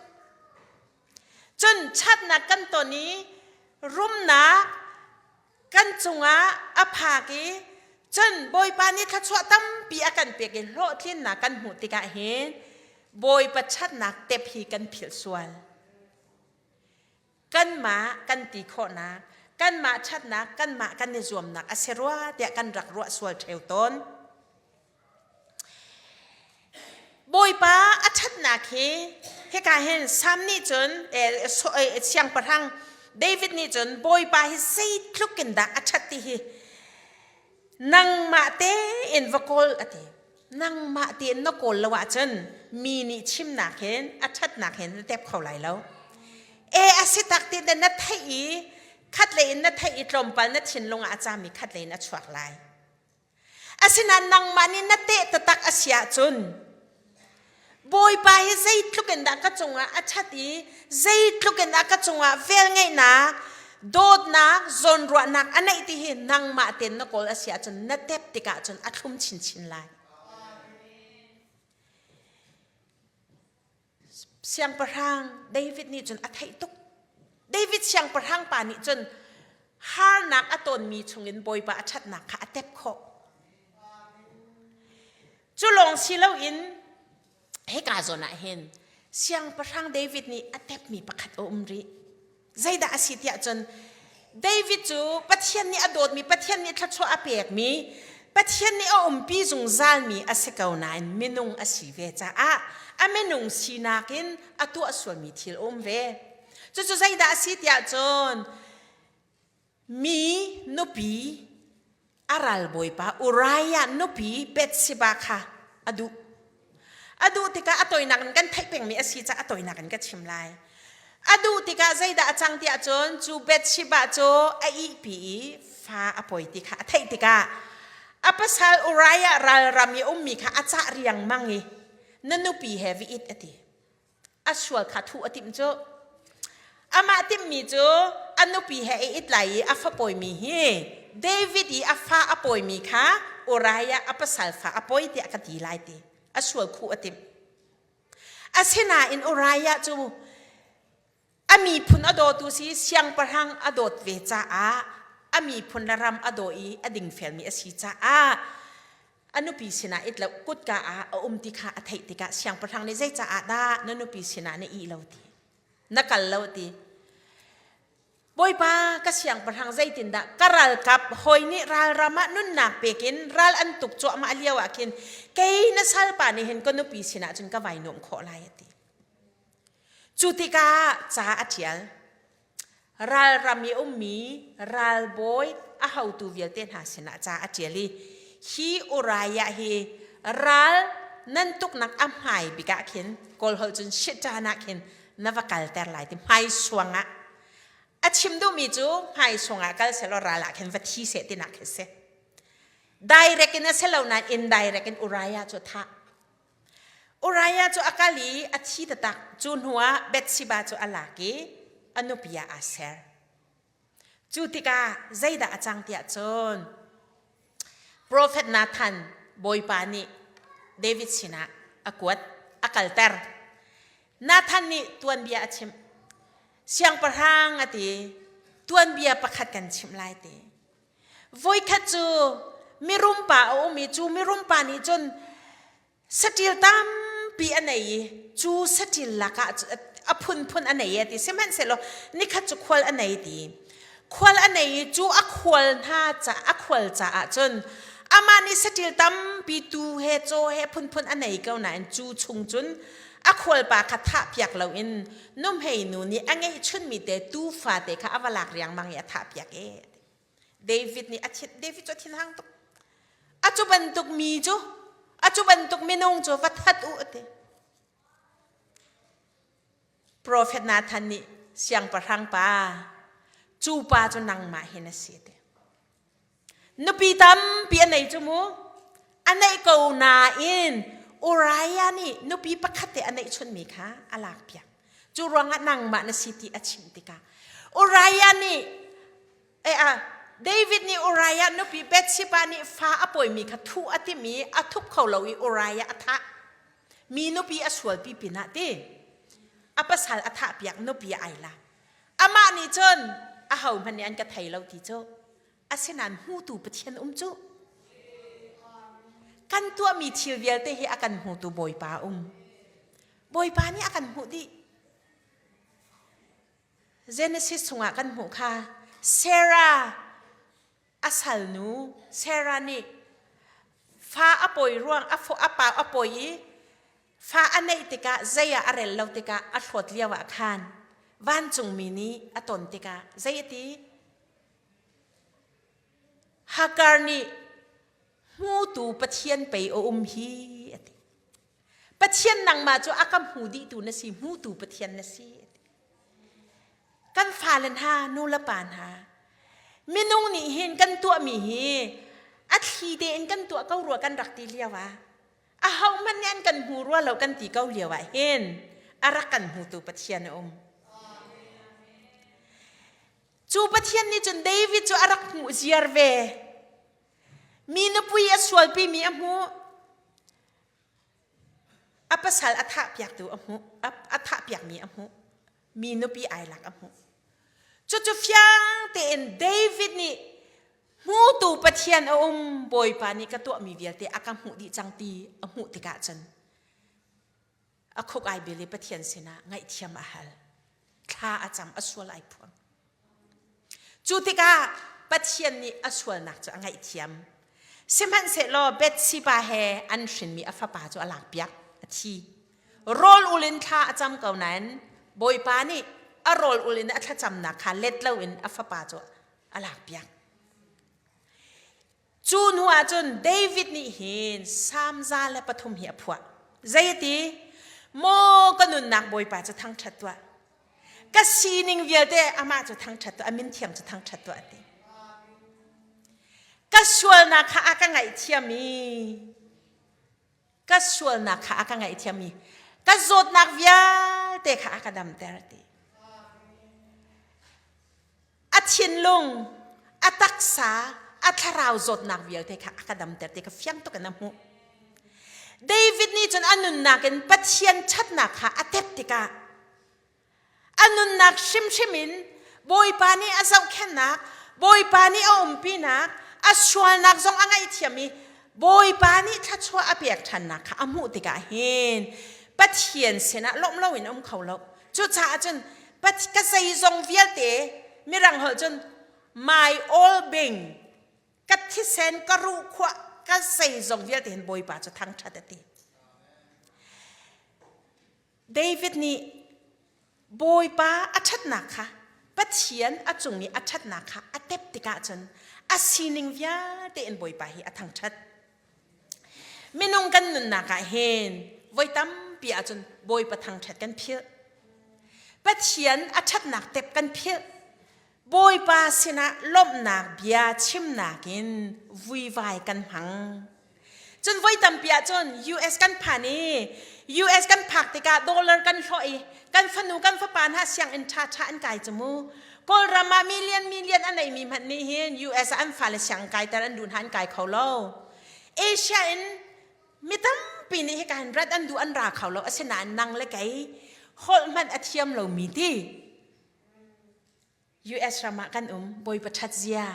[SPEAKER 2] Cun ṭhatnak kan ton i rumnak kan cungah a phak i cun Bawipa nih thluachuah tampi a kan pek i hlawhtlinnak kan hmuh tikah hin Bawipa ṭhatnak tep hi kan philh sual. Kanmah kan ti khawhnak, kanmah ṭhatnak, kanmah kan i zuamnak a si rua tiah kan rak ruah sual ṭheo tawn. Bawipa a ṭhatnak hi hika hin Sam nih cun siangpahrang David nih cun Bawipa hi zeitluk in dah a ṭhat ti hi nangmah tein va kawl a ti. Nangmah tein na kawl lo ahcun mi nih chimnak hin a ṭhatnak hin na tep kho lai lo. E a si tak ti na theih i khat lei in na theih i tlawmpal na thinlung ah a cami khat lei in a chuak lai. Asinain nangmah nih na teh taktak a si ahcun Bawipa hi zeitluk in dah ka cungah a ṭhat i zeitluk in dah ka cungah velngeihnak, dawtnak, zawnruahnak a neih ti hi nangmah tein na kawl a si ahcun na tep tikah cun a thlum chinchin lai. Siangpahrang David nih cun a theih tuk. David siangpahrang pa nih cun harnak a tonmi chungin Bawipa a ṭhatnak kha a tep khawh. Cu lawng si loin hika zawn ah hin siangpahrang David nih a tepmi pakhat a um rih. Zeidah a si tiah cun David cu Pathian nih a dawtmi, Pathian nih thluachuah a pekmi, Pathian nih a umpi zungzalmi a si ko nain minung a si ve caah a minung sinak in a tuah sualmi thil a um ve. Cucu zeidah a si tiah cun mi nupi a ralbawipa Uriah nupi Bathsheba kha a duh. A duh tikah a toinak in kan theih pengmi a si caah a toinak in ka chim lai. A duh tikah zeidah a cang tiah cun cu Bathsheba cu a ihpi i fa a pawi ti kha a theih tikah a pasal Uriah ralram i ummi kha a cah riangmang i na nupi he vi it a ti. A sual kha thuh a timh cu. Amah timhmi cu a nupi he a it lai i a fa pawimi hi David i a fa a pawimi kha Uriah a pasal fa a pawi tiah ka ti lai ti a sual khuh a timh. Asinain Uriah cu a. A miphun a dawtu si siangpahrang a dawt ve caah a miphun le ram a daw i a dingfelmi a si caah a nupi sinah it lo kutka ah a um ti kha a theih tikah siangpahrang nih zei caah dah na nupi sinah na ih lo ti na kal lo ti Bawipa ka siangpahrang zeitindah ka ralkap hawi nih ralram ah nunnak pekin ral an tuk cuahmah lio ah khin kei na salpa nih hin ka nupi sinah cun ka vai nuam khawh lai a ti. Cu tikah ca a ṭial. Ralram i ummi ralbawi a hotu vialte hna sinah ca a ṭial i hi Uriah hi ral nan tuknak a hmai bik ah khin Kawlholh cun shitṭan ah khin na va kalter lai ti hmaisuang ah a chim duhmi cu hmaisuang ah kal selaw ral ah khin va thi seh tinak khi si. Direct in a si lo nain indirect in Uriah cu a thah. Uriah cu a kal i a thi taktak. Cu hnuah Bathsheba cu a lak i a nupi ah aa ser. Cu tikah zeidah a cang tiah cun Profet Nathan Bawipa nih David sinah a kuat, a kalter. Nathan nih tuanbia a chimh. Siangpahrang a ti, tuanbia pakhat kan chimh lai ti. Voikhat cu mirum pa a um i cu mirum pa nih cun saṭil tampi a nei i cu saṭil lakah a phunphun a nei a ti. Sihmanhsehlaw nikhat cu khual a nei ti. Khual a nei i cu a khual hna ca a khual caah cun amah nih saṭil tampi tuu he caw he phunphun a nei ko nain cu chung cun a khualpa kha thahpiak loin nuhmei nu nih a ngeihchunmi te tuufa te kha a va lak riangmang i a thahpiak e. David nih a thin David cu a thinhang tuk. A cu bantuk mi cu a cu bantuk minung cu va that u a ti. Profet Nathan nih siangpahrang pa cu pa cu nangmah hi na si ti. Nupi tampi a nei cu mu. A neih ko nain Uriah nih nupi pakhat te a neih chunmi kha a lakpiak. Cu ruangah nangmah na si ti a chim tikah Uriah nih eh ah David nih Uriah nupi Bathsheba nih fa a pawimi kha thuh a timh i a thup kho lo i Uriah a thah. Mi nupi a sualpi pinah ti a pasal a thahpiak nupi ai lak. Amah nih cun ahohmanh nih an ka thei lo ti cu asinain hmutu Pathian um cu. Kan tuahmi thil vialte hi a kan hmutu Bawipa um. Bawipa nih a kan hmuh dih. Genesis chungah kan hmuh kha Sarah a salnu Sarah nih fa a pawi ruang a a pa a pawi i fa a neih tikah zei ah a rel lo tikah a hlawt lio ah khan vancungmi nih a ton tikah zei a ti Hagar nih hmutu Pathian pei a um hi a ti Pathian nangmah cu a ka hmu dihtu na si hmutu Pathian na si a ti Kan fale hna, nu le pa hna, minung nih hin kan tuahmi hi a thli tein kan tuah ko rua kan rak ti lio ah ahohmanh nih an kan hmu rua lo kan ti ko lio ah hin a rak kan hmutu Pathian a um. Cu Pathian nih cun David cu a rak hmuh ziar ve. Mi nupui a sualpimi a hmuh. A pasal a thahpiaktu a hmuh. A thahpiakmi a hmuh. Mi nupi ai lak a hmuh. Cucu fiang tein David nih hmutu Pathian a um Bawipa nih ka tuahmi vialte a ka hmuh dih cang ti a hmuh tikah cun a khuk ai bil i Pathian sinah ngaihthiam a hal. Thla a cam a sual ai phuang. Cu tikah Pathian nih a sualnak cu a ngaihthiam. Sihmanhsehlaw Bathsheba he an hrinmi a fapa cu a lakpiak, a thi. Rawl ul in thla a cam ko nain Bawipa nih a rawl ul in a thlacamnak kha let loin a fapa cu a lakpiak. Cu hnu ah cun David nih hin Salm 103 hi a phuah. Zei a ti? Maw ka nunnak Bawipa cu thangṭhat tuah. Ka sining vialte amah cu thangṭhat tuah, a min thiang cu thangṭhat tuah a ti. Ka sualnak kha a ka ngaihthiam i ka sualnak kha a ka ngaihthiam i ka zawtnak vialte kha a ka damter ti. A thinlung, a taksa, a thlarau zawtnak vialte kha a ka damter ti kha fiang tuk in a hmuh. David nih cun a nunnak in Pathian ṭhatnak kha a tep tikah. A nunnak hrimhrim in Bawipa nih a zohkhenhnak, Bawipa nih a umpinak, a sualnak zong a ngaihthiam i Bawipa nih thluachuah a pek ṭhannak kha a hmuh tikah hin Pathian sinah lawmh loin a um kho lo. Cucaah cun ka zeizong vialte Mirang holh cun my all being ka thisen ka ruhkhuah ka zeizong vialte hin Bawipa cu thangṭhat a ti. David nih Bawipa a ṭhatnak kha Pathian a cung i a ṭhatnak kha a tep tikah cun a sining vialte in Bawipa hi a thangṭhat. Minung kan nunnak ah hin voi tampi ahcun Bawipa thangṭhat kan philh. Pathian a ṭhatnak tep kan philh. Bawipa sinah lawmhnak bia chimnak in vuivai kan hmang. Cun voi tampi ahcun US kan phan i US kan phak tikah dollar kan hlawh i kan fanu kan fapa hna sianginn ṭhaṭha an kai cu mu. Kawlram ah million million a neimi hmanh nih hin US ah an fale sianginn kaiter an duh hna an kai kho lo. Asia in mi tampi nih hika hin rat an duh an ra kho lo asinain nang le kei holh hmanh a thiam lomi ti US ram ah kan um Bawipa ṭhat zia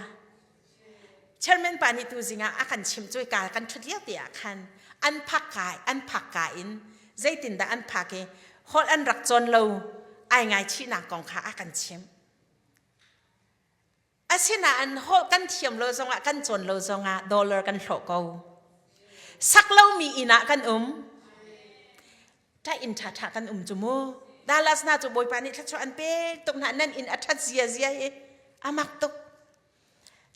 [SPEAKER 2] chairman pa nih tu zing ah a kan chimh cu ka kan ṭhut lio te ah khan an phak ka an phak ka in zeitindah an phak i holh an rak cawn lo ai ngaichihnak kong kha a kan chimh asinain holh kan thiam lo zongah kan cawn lo zongah dollar kan hlawh ko sak lomi inn ah kan um ṭah inn ṭhaṭha kan um cu mu Dallas hna cu Bawipa nih thluachuah an pek tuk hna nan inn a ṭhat zia zia hi a mak tuk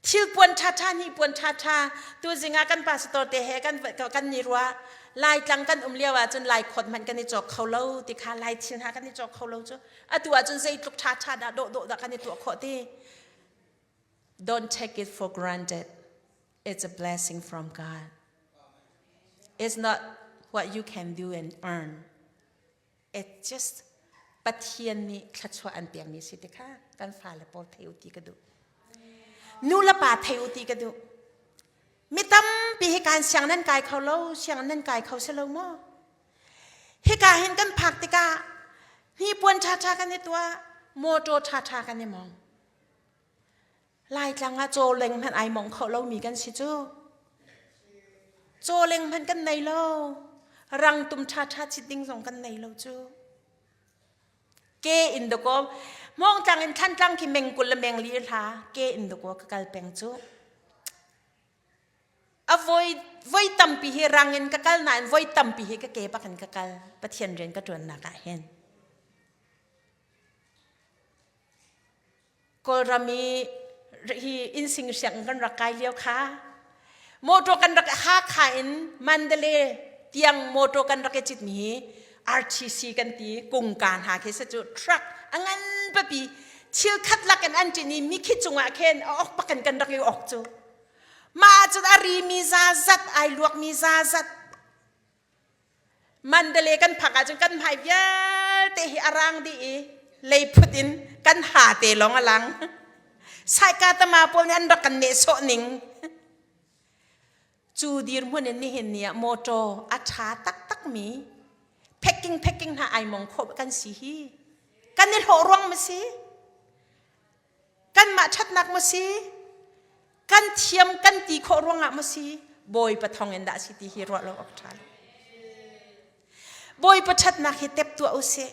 [SPEAKER 2] thil puan ṭhaṭha ni puan ṭhaṭha tu zingah kan pastor te he kan kan ni rua Laitlang kan um lio ahcun lai khawt hmanh kan i cawk kho lo ti kha lai thil hna kan i cawk kho lo cu atu ahcun zeitluk ṭhaṭha dah dawh dawh dah kan i tuah khawh ti don't take it for granted it's a blessing from God It's not what you can do and earn. It's just Pathian nih thluachuah an pekmi si ti kha kan fale pawl thei u ti ka duh. Nu le pa thei u ti ka duh. Mi tampi hi kan siang nan kai kho lo, siang nan kai kho si lo maw? Hika hin kan phak tikah hnipuan ṭhaṭha kan i tuah, motor ṭhaṭha kan i mong. Laitlang ah cawleng hmanh ai mong kho lomi kan si cu. Cawleng hmanh kan nei lo. Rangtum ṭhaṭha chit ding zong kan nei lo cu. Ke in dakaw Hmawngtlang in Thlantlang khi meng 20 le meng li hla ke in dakaw ka kal peng cu. A voi voi tampi hi rang in ka kal nain voi tampi hi ka ke bak in ka kal. Pathian rian ka ṭuannak ah hin. Kawlram i hi innsing sianginn kan rak kai lio kha motor kan rak Hakha in Mandalay tiang motor kan rak i citmi hi RTC kan ti kungka hna khi se cu truck a ngan papi thil khat lak in an ṭin i mikhi cungah khin a ok bakin kan rak i ok cu mah cun a rimi zazat ai luakmi zazat Mandalay kan phak ahcun kan hmai vialte hi a rang dih i leiphut in kan ha te lawng a lang. Saika tama pawl nih an rak kan nehsawh ning. Cu dirhmun in nihin ni ah motor a ṭha taktakmi packing packing hna ai mong khawh kan si hi. Kan i hlawh ruang ma si? Kanmah ṭhatnak maw si? Kan thiam kan ti khawh ruangah maw si? Bawipa thawng in dah si ti hi ruah lo awk ṭha lo. Bawipa ṭhatnak hi tep tuah u sih.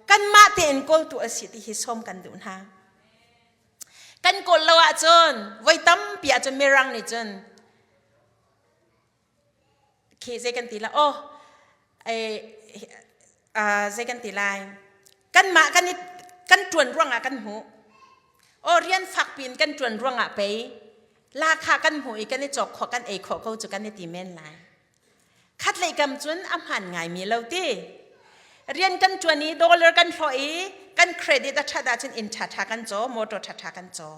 [SPEAKER 2] Kanmah tein kawl tuah si ti hi sawm kan duh hna. Kan kawl lo ahcun voi tampi ahcun mirang nih cun khi zei kan ti la oh zei kan ti lai kanmah kan i kan ṭuan ruangah kan hmuh oh rian fak piin kan ṭuan ruangah pei lakha kan hmuh i kan i cawk khawh kan ei khawh ko cu kan i ti men lai khat lei kam cun a hmaan ngaimi lo ti rian kan ṭuan i dollar kan hlawh i kan credit a ṭhat ahcun inn ṭhaṭha kan caw motor ṭhaṭha kan caw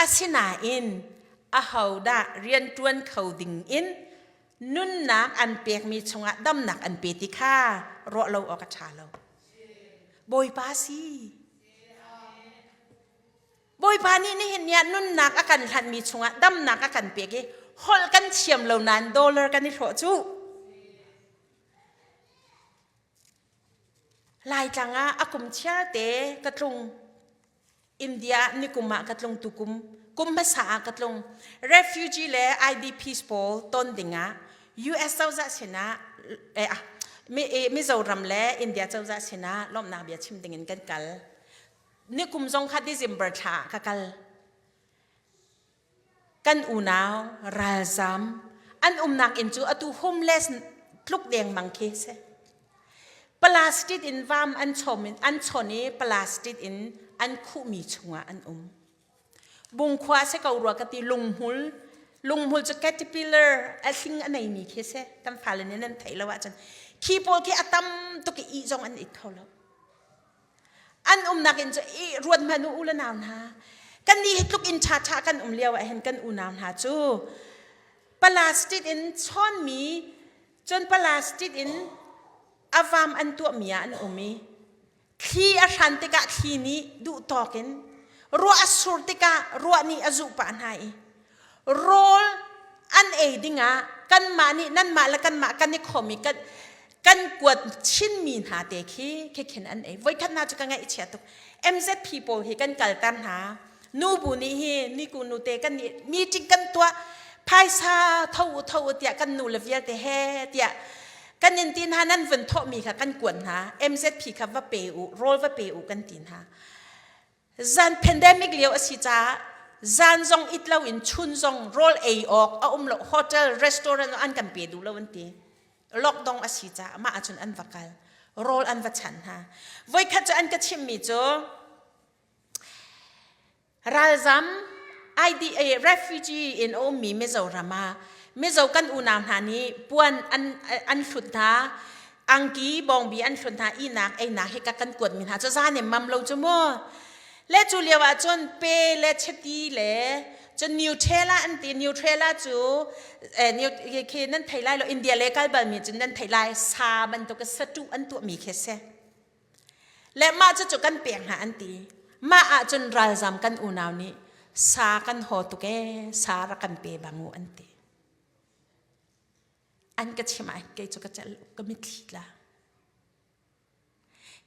[SPEAKER 2] Asinain ahodah rianṭuan kho ding in nunnak an pekmi chungah damnak an pe ti kha ruah lo awk a ṭha lo. Bawipa si. Bawipa nih nihin ni ah nunnak a kan hlanhmi chungah damnak a kan pek i holh kan thiam lo nain dollar kan i hlawh cu. Laitlang ah a kum chiar te ka tlung. India nikum ah ka tlung tukum kum hmasa ah ka tlung. Refugee le IDPs pawl ton dingah US cozah sinah eh, ah, Mizoram le India cozah sinah lawmhnak bia chim dingin kan kal. Nikum zong kha December thla ah ka kal. Kan unau ralzam an umnak inn cu atu homeless tluk dengmang khi si. Plastic in vam an chom in an chon i plastic in an khuhmi chungah an um. Bungkhua se ko rua ka ti lunghmul lunghmul cu caterpillar a hling a neimi khi si kan fale nih nan theih lo ahcun khi pawl khi a tam tuk i ih zong an it kho lo. An umnak in cu i ruat hmanh u u le nau hna. Kan nih hi tluk in ṭhaṭha kan um lio ah hin kan unau hna cu plastic in chawnmi cun plastic in a vam an tuahmi ah an um i thli a hran tikah thli nih duh tawk in ruah a sur tikah ruah nih a zuh pah hna i rawl an ei dingah kanmah nih nanmah le kanmah kan i khom i kan kan kuat chinmi hna te khi khi khin an ei voikhat hna cu ka ngaihchia tuk MZP pawl hi kan kalter hna nubu nih hi niku nu te kan nih meeting kan tuah phaisa tho u tho u tiah kan nu le vialte he tiah kan in ti hna nan vun thawhmi kha kan kuat hna MZP kha va pe u rawl va pe u kan ti hna Zan pandemic lio a si caah zan zong it lo in chun zong rawl ei awk a um lo hotel restaurant an kan pe duh lo an ti lockdown a si caah mah ahcun an va kal rawl an va chan hna voikhat cu an ka chimmi cu ralzam IDA refugee in a ummi Mizoram ah Mizo kan unau hna nih puan an an hlut hna angki bawngbi an hlut hna ihnak einak hi ka kan kuatmi hna cu zan in mam lo cu mu le cu lio ah cun pe le chiti le cun Nutella an ti Nutella cu eh, khi nan thei lai lo India le kal balmi cun nan thei lai sa bantuk satu an tuahmi khi si Le mah cucu kan pek hna an ti. Mah ahcun ralzam kan unau nih sa kan haw tuk ee, sa rak kan pe bang u an ti. An ka chim ah kei cu ka celh ka mitthli tla.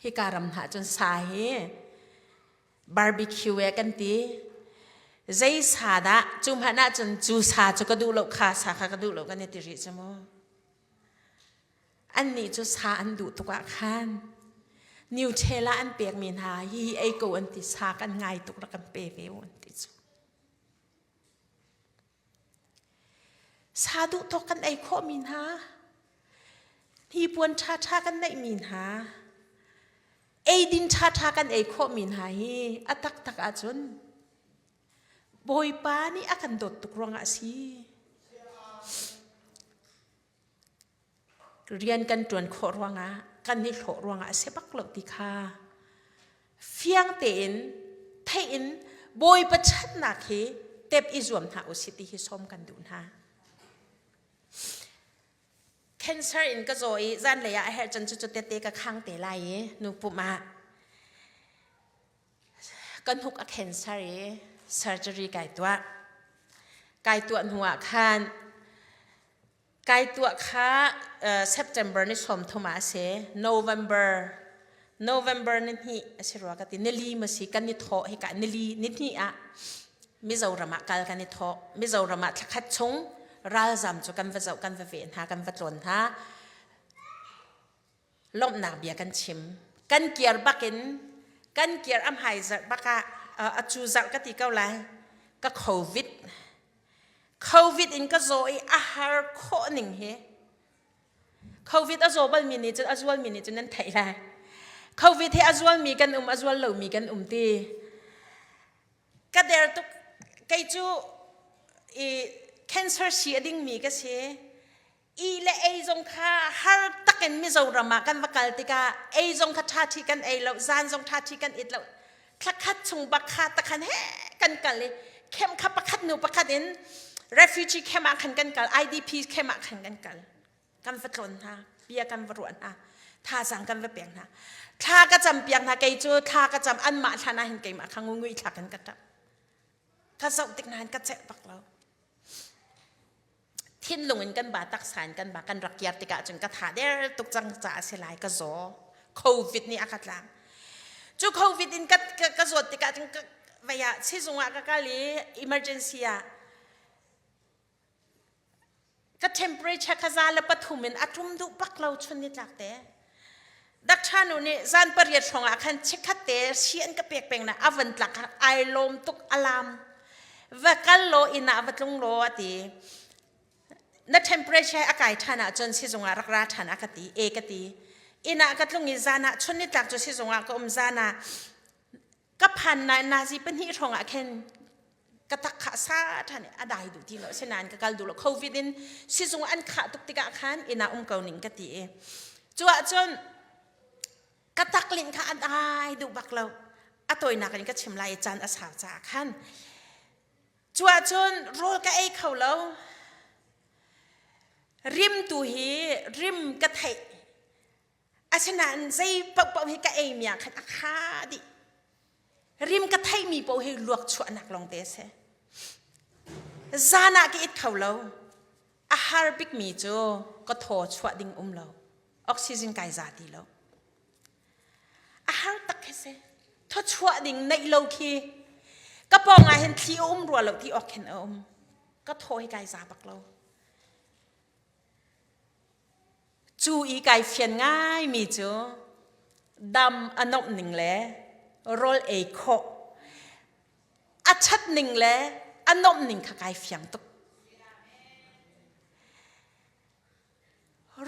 [SPEAKER 2] Hika ram hna cun sa hi barbecue e kan ti. Zei sa dah cu hmanh ahcun cu sa cu ka duh lo kha sa kha ka duh lo kan i ti rih cu mu. Annih cu sa an duh tuk ah khan Nutella an pekmi hna hihi ei ko an ti sa kan ngai tuk rak kan pe ve u an ti cu. Sa duh tawk kan ei khawhmi hna hnipuan ṭhaṭha kan neihmi hna eidin ṭhaṭha kan ei khawhmi hna hi a taktak ahcun Bawipa nih a kan dawt tuk ruangah a si. Rian kan ṭuan khawh ruangah kan i hlawh ruangah a si bak lo ti kha fiang tein theih in Bawipa ṭhatnak hi tep i zuam hna usih ti hi sawm kan duh hna. Cancer in ka zaw i zanlei ah a herh cun cucu tete ka khang te lai i nu pum ah Ka hnuk a cancer i surgery kai tuah. Kai tuah hnu ah khan kai tuah kha uh, September ni 30 ah a si. November November ni hnih a si rua ka ti. Nili ma si kan i thawh hika nili ni hnih ah Mizoram ah kal kan i thawh. Mizoram ah thlakhat chung ralzam cu kan va zoh kan va veh hna kan va tlawn hna. Lawmhnak bia kan chim. Kan kiar bakin kan kiar a hmai zarh bakah a cu zarh ka ti ko lai ka covid covid in ka zaw i a har khawh ning hi covid a zaw balmi nih cun a zualmi nih cun nan theih lai covid hi a zualmi kan um a zual lomi kan um ti ka der tuk kei cu i cancer si a dingmi ka si I le ei zong kha har takin Mizoram ah kan va kal tikah ei zong kha ṭhaṭhi kan ei lo, zan zong ṭhaṭhi kan it lo. Thlakhat chung bak kha takhan he kan kal i camp kha pakhat hnu pakhat in refugee camp ah khan kan kal, IDP camp ah khan kan kal. Kan va tlawn hna, bia kan va ruah hna, thazaang kan va pek hna. Thla ka cam piak hna, kei cu thla ka cam anmah thlan ah hin keimah kha ngungui thla kan ka ṭap. Ka zoh tik nain ka celh bak lo. Thinlung in kan ba taksa in kan ba kan rak kiar tikah cun ka tha der tuk cang caah a si lai ka zaw. COVID nih a ka tlang. Cu COVID in ka, ka, ka zawt tikah cun ka, vei ah sizung ah ka kal i emergency ah ka temperature kha za le pathum in a ṭum duh bak lo chun ni tlak te. Doctor nu nih zan pariat hrawng ah khan chikkhat te si an ka pek peng na a van tlak ai lawm tuk alam va kal law inn ah va tlung law a ti. Na temperature a kai ṭhan ahcun sizung ah rak ra ṭhan a ka ti e ka ti. Inn ah ka tlung i zan ah chun ni tlak cu sizung ah ka um zan ah ka phan na nazi pahnih hrawng ah khin ka tak kha sa ṭhan a dai duh ti lo asinain ka kal duh lo covid in sizung an khah tuk tikah khan inn ah um ko ning ka ti i cu ahcun ka taklinh kha a dai duh bak lo a tawinak in ka chim lai i caan a sau caah khan cu ahcun rawl ka ei kho lo rim tu hi rim ka theih Asinain zei paohpaoh hi ka eimi ah khan a kha dih. Rim ka theihmi paoh hi luak chuahnak lawng te a si. Zan ah ka it kho lo. A har bikmi cu ka thaw chuah ding um lo. Oxygen kai za ti lo. A har tak khi si. Thaw chuah ding neih lo khi ka pawng ah hin thli a um rua lo ti awk khin a um. Ka thaw hi kai za bak lo. Cu i kai fian ngaimi cu dam a nomh ning le rawl ei khawh a ṭhat ning le a nomh ning kha kai fiang tuk.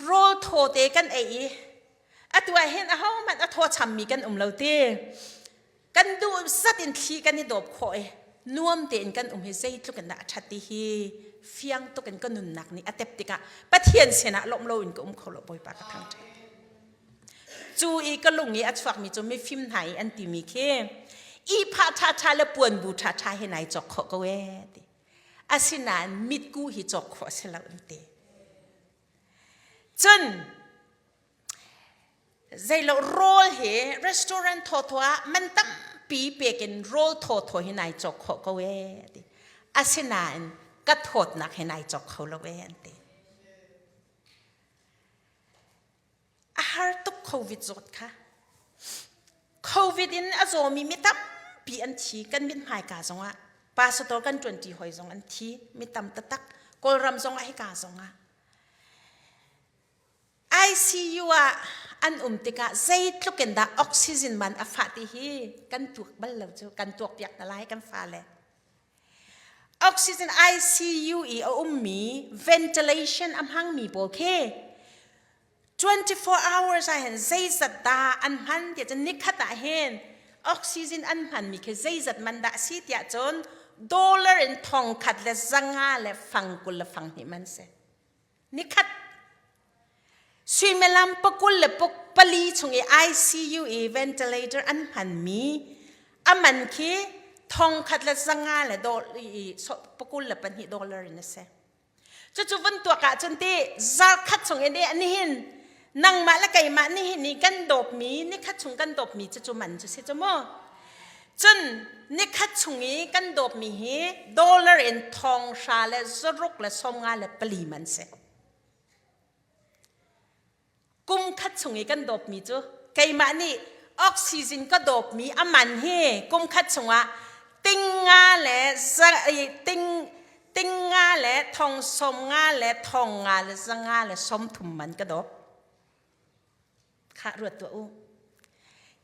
[SPEAKER 2] Rawl thaw te kan ei i atu ah hin ahohmanh a thaw chammi kan um lo ti. Kan duh zat in thli kan i dawp khawh i nuam tein kan um hi zeitluk in dah a ṭhat ti hi fiang tuk in ka nunnak nih a tep tikah Pathian sinah lawmh loin ka um kho lo Bawipa ka thangṭhat. Cu i ka lung i a chuakmi cu mifim hna i an timi khi ihphah ṭhaṭha le puanbu ṭhaṭha hi nai cawk khawh ko ee ti. Asinain mitku hi cawk khawh a si lo an ti. Cun Zeilo rawl hi restaurant thawthaw ah man tampi pek in rawl thawthaw hi nai cawk khawh ko ee ti. Asinain ka thawtnak hi nai cawk kho lo ee an ti. A har tuk COVID zawt kha. COVID in a zawmi mi tampi an thi kan mithmai ka zongah pastor kan ṭuanṭi hoi zong an thi mi tam taktak Kawlram zongah hika zongah ICU ah an um tikah zeitluk in dah oxygen man a fah ti hi kan tuak bal lo cu kan tuak piak hna lai kan fale. Oxygen ICU i a ummi ventilation a hmangmi pawl khi 24 hours ah hin zeizat dah an hman tiah cun nikhat ah hin oxygen an hmanmi khi zeizat man dah si tiah cun dollar in thong khat le zanga le fang kul le fang hnih man si. Nikhat suimilam pakul le pali chung i ICU i ventilator an hmanmi a man khi thong khat le zanga le pakul le pahnih dollar in a si. Cucu vun tuak ahcun ti zarkhat chung in nihin nangmah le keimah nihin i kan dawpmi nikhat chung kan dawpmi cucu man cu si cu mu. Cun nikhat chung i kan dawpmi hi dollar in thong hra le zaruk le sawmnga le pali man si. Kum khat chung i kan dawpmi cu keimah nih oxygen ka dawpmi a man hi kum khat chungah ting nga le ting ting nga le thong sawm nga le thong nga le zanga le sawm thum man ka dawp. Khah ruat tuah u.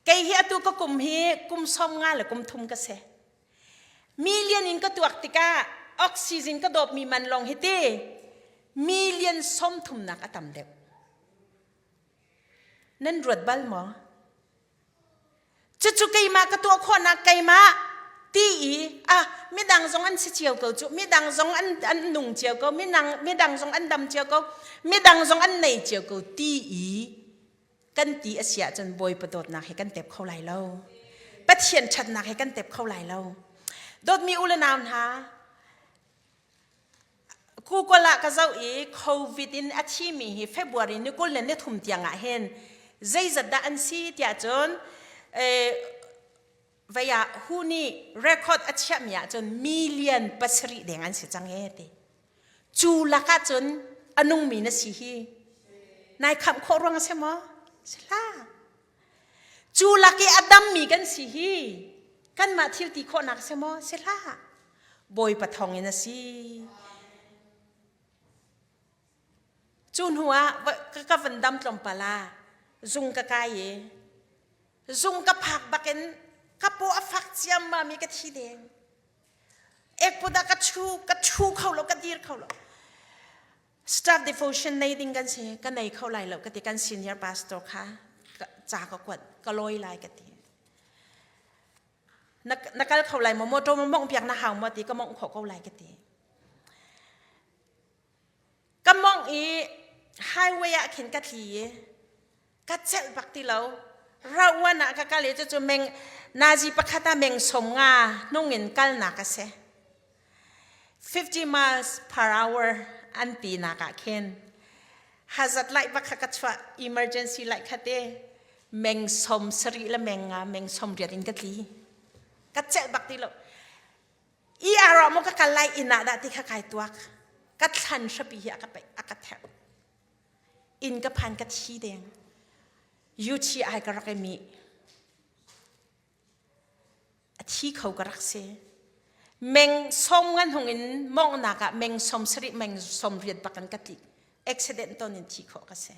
[SPEAKER 2] Kei hi atu ka kum hi kum som nga le kum thum ka si. Million in ka tuak tikah oxygen ka dawpmi man lawng hi ti million som thumnak a tam deuh. Nan ruat bal maw? Cucu keimah ka tuah khawhnak keimah ti i ah midang zong an si cio ko cu midang zong an an nung cio ko midang midang zong an dam cio ko midang zong an nei cio ko ti i kan ti a si ahcun Bawipa dawtnak he kan tep kho lai lo Pathian ṭhatnak he kan tep kho lai lo dawtmi u le nau hna Google ah ka zoh i COVID in a thimi hi February ni 20 le ni thum tiang ah hin zeizat dah an si tiah cun vei ah hu nih record a chiahmi ah cun million pasarih deng an si cang e ti. Cu lakah cun a nungmi na si hi nai khamh khawh ruang a si maw? Si hlah. Cu lak i a dammi kan si hi kanmah thil ti khawhnak si maw? Si hlah. Bawipa thawng in a si. Cu hnu ah ka van dam tlawmpal ah zung ka kai i zung ka phak bakin ka paw a fak ciammam i ka thi deng. Ekput ah ka chu ka chu kho lo ka dir kho lo. Staff devotion nei ding kan si ka nei kho lai lo ka ti kan senior pastor kha ca ka kuat ka lawi lai ka ti. Na, na kal kho lai maw motor ma mongh piak na hau maw ti ka mongh khawh ko lai ka ti. Ka mongh i highway ah khin ka tli i ka celh bak ti lo. Rauan ah ka kal i cucu meng nazi pakhat ah meng som nga hnung in kalnak a si. 50 miles per hour an ti nak ah khin hazard light bak kha ka chuah emergency light kha te meng som sarih le meng nga meng som riat in ka tli ka celh bak ti lo ER ah maw ka kal lai inn ah dah ti kha kai tuak ka thlan hrapi hi a ka peih a ka therh inn ka phan ka thi deng UTI ka rak i mi a thi kho ka rak si meng som ngan hung in mongnak ah meng som sarih meng som riat bak an ka tlik accident ton in thi khawh ka si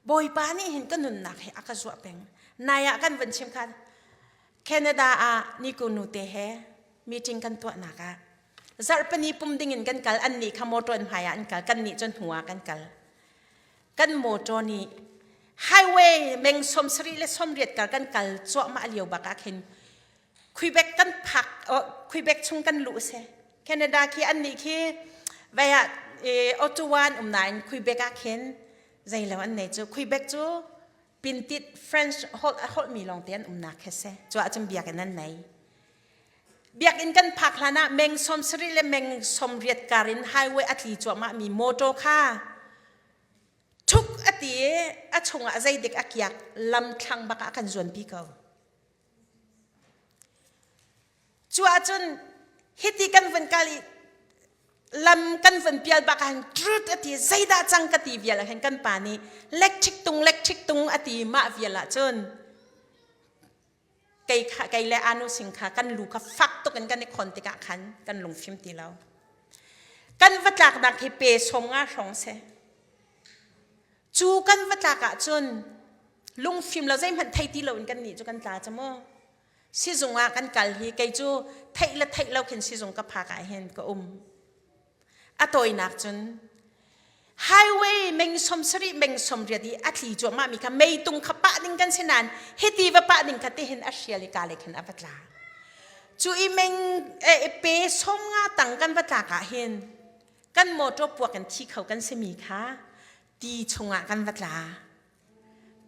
[SPEAKER 2] Bawipa nih hin ka nunnak hi a ka zuah peng. Nai ah kan van chim khan Canada ah Niku nu te he meeting kan tuahnak ah zarhpini pum ding in kan kal an nih kha motor in hmai ah an kal kan nih cun hnu ah kan kal kan motor nih highway meng som sarih le som riat kar kan kal cuahmah lio bak ah khin Quebec kan phak Quebec chung kan luh se Canada khi an nih khi vai ah Ottawa an um nain Quebec ah khin zeilo an nei cu Quebec cu pintit French holh a holh mi lawng te an umnak khi si cu ahcun biakinn an nei biakinn kan phak hlan ah meng som sarih le meng som riat kar in highway a tli cuahmah mi motor kha thuk a ti i a chungah zeidik a kiak lam thlang bak ah kan zuanpi ko Cu ahcun hiti kan vun kal i lam kan vun pial bak ahhin trut a ti zeidah cang ka ti vial ahhin kan pa nih lectric tung lectric tung a ti mah vial ahcun kei kha kei le anu sing kha kan lu kha fak tuk in kan i khon tikah khan kan lungfim ti lo. Kan va tlaknak hi pe som nga hrawng si. Cu kan va tlak ahcun lungfim lo zeihmanh thei ti loin kan nih cu kan tla cu mu. Sizung ah kan kal hi kei cu theih le theih lo khin sizung ka phak ah hin ka um. A tawinak cun highway meng som sarih meng som riat i a tli cuahmah mi kha meitung kha pah ding kan si nain hiti va pah ding kha tihin a hrial i ka le khin a va tla. Cu i meng pe som nga tang kan va tlak ah hin kan motor puak in thi kho kan simi kha ti chungah kan va tla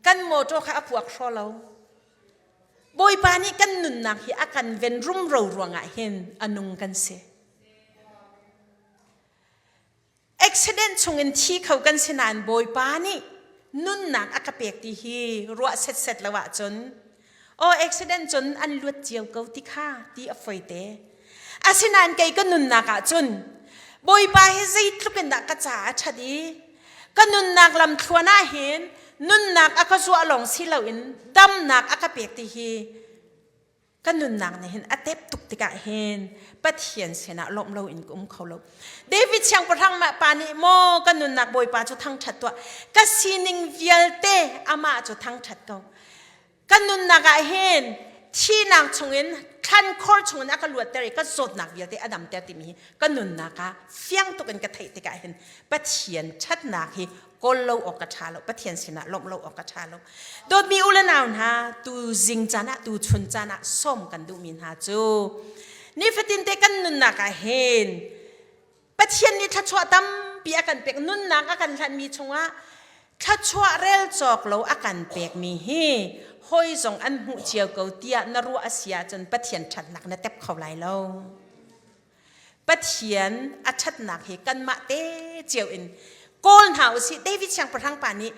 [SPEAKER 2] kan motor kha a puak hraw lo bawipa nih kan nunnak hi a kan ven rumro ruangah hin a nung kan si accident chungin thi kho kan si nain bawipa nih nunnak a ka pek ti hi ruah setset lo ahcun Aw accident cun an luat cio ko ti kha ti a foi te. Asinain kei ka nunnak ah cun Bawipa hi zeitluk in dah ka caah a ṭhat i ka nunnak lamthluan ah hin nunnak a ka zuah lawng si loin damnak a ka pek ti hi ka nunnak nih hin a tep tuk tikah hin Pathian sinah lawmh loin ka um kho lo. David siangpahrang mah pa nih maw ka nunnak Bawipa cu thangṭhat tuah ka sining vialte amah cu thangṭhat ko. Kan nunnak ah hin thihnak chungin thlankhor chungin a ka luatter i ka zawtnak vialte a damter timi hi ka nunnak ah fiang tuk in ka theih tikah hin Pathian ṭhatnak hi kawl lo awk ka ṭha lo Pathian sinah lawmh lo awk ka ṭha lo dawtmi u le nau hna tu zing caan ah tu chun caan ah sawm kan duhmi hna cu nifatin te kan nunnak ah hin Pathian nih thluachuah tampi a kan pek nunnak a kan hlanhmi chungah thluachuah rel cawk lo a kan pekmi hi hawi zong an hmuh cio ko tiah na ruah a si ahcun Pathian ṭhatnak na tep kho lai lo. Pathian a ṭhatnak hi kanmah te cio in kawl hna u sih. David siangpahrang pa nih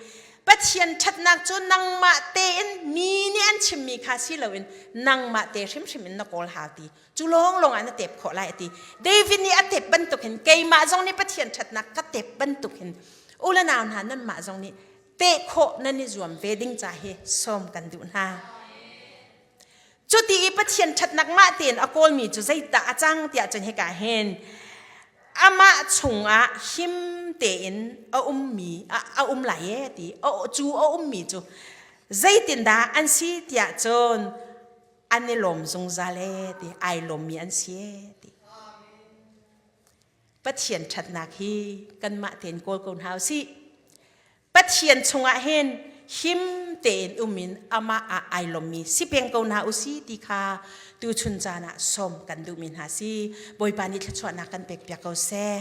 [SPEAKER 2] Pathian ṭhatnak cu nangmah tein mi nih an chimmi kha si loin nangmah te hrimhrim in na kawl hau ti cu lawnglawng ah na tep khawh lai a ti David nih a tep bantuk hin keimah zong nih Pathian ṭhatnak ka tep bantuk hin u le nau hna nanmah zong nih teh khawh nan i zuam ve ding ca hi sawm kan duh hna. Cuti i Pathian ṭhatnak mah tein a kawlmi cu zeidah a cang tiah cun hika hin amah chungah him tein a ummi a um lai e ti cu a ummi cu zeitindah an si tiah cun an i lawm zungzal e ti ai lawmmi an si e ti. Pathian ṭhatnak hi kanmah tein kawl ko hna usih. Pathian chungah hin him tein um in amah ah ai lawmmi si peng ko hna usih ti kha tuchun caan ah sawm kan duhmi hna si. Bawipa nih thluachuahnak kan pek piak ko seh.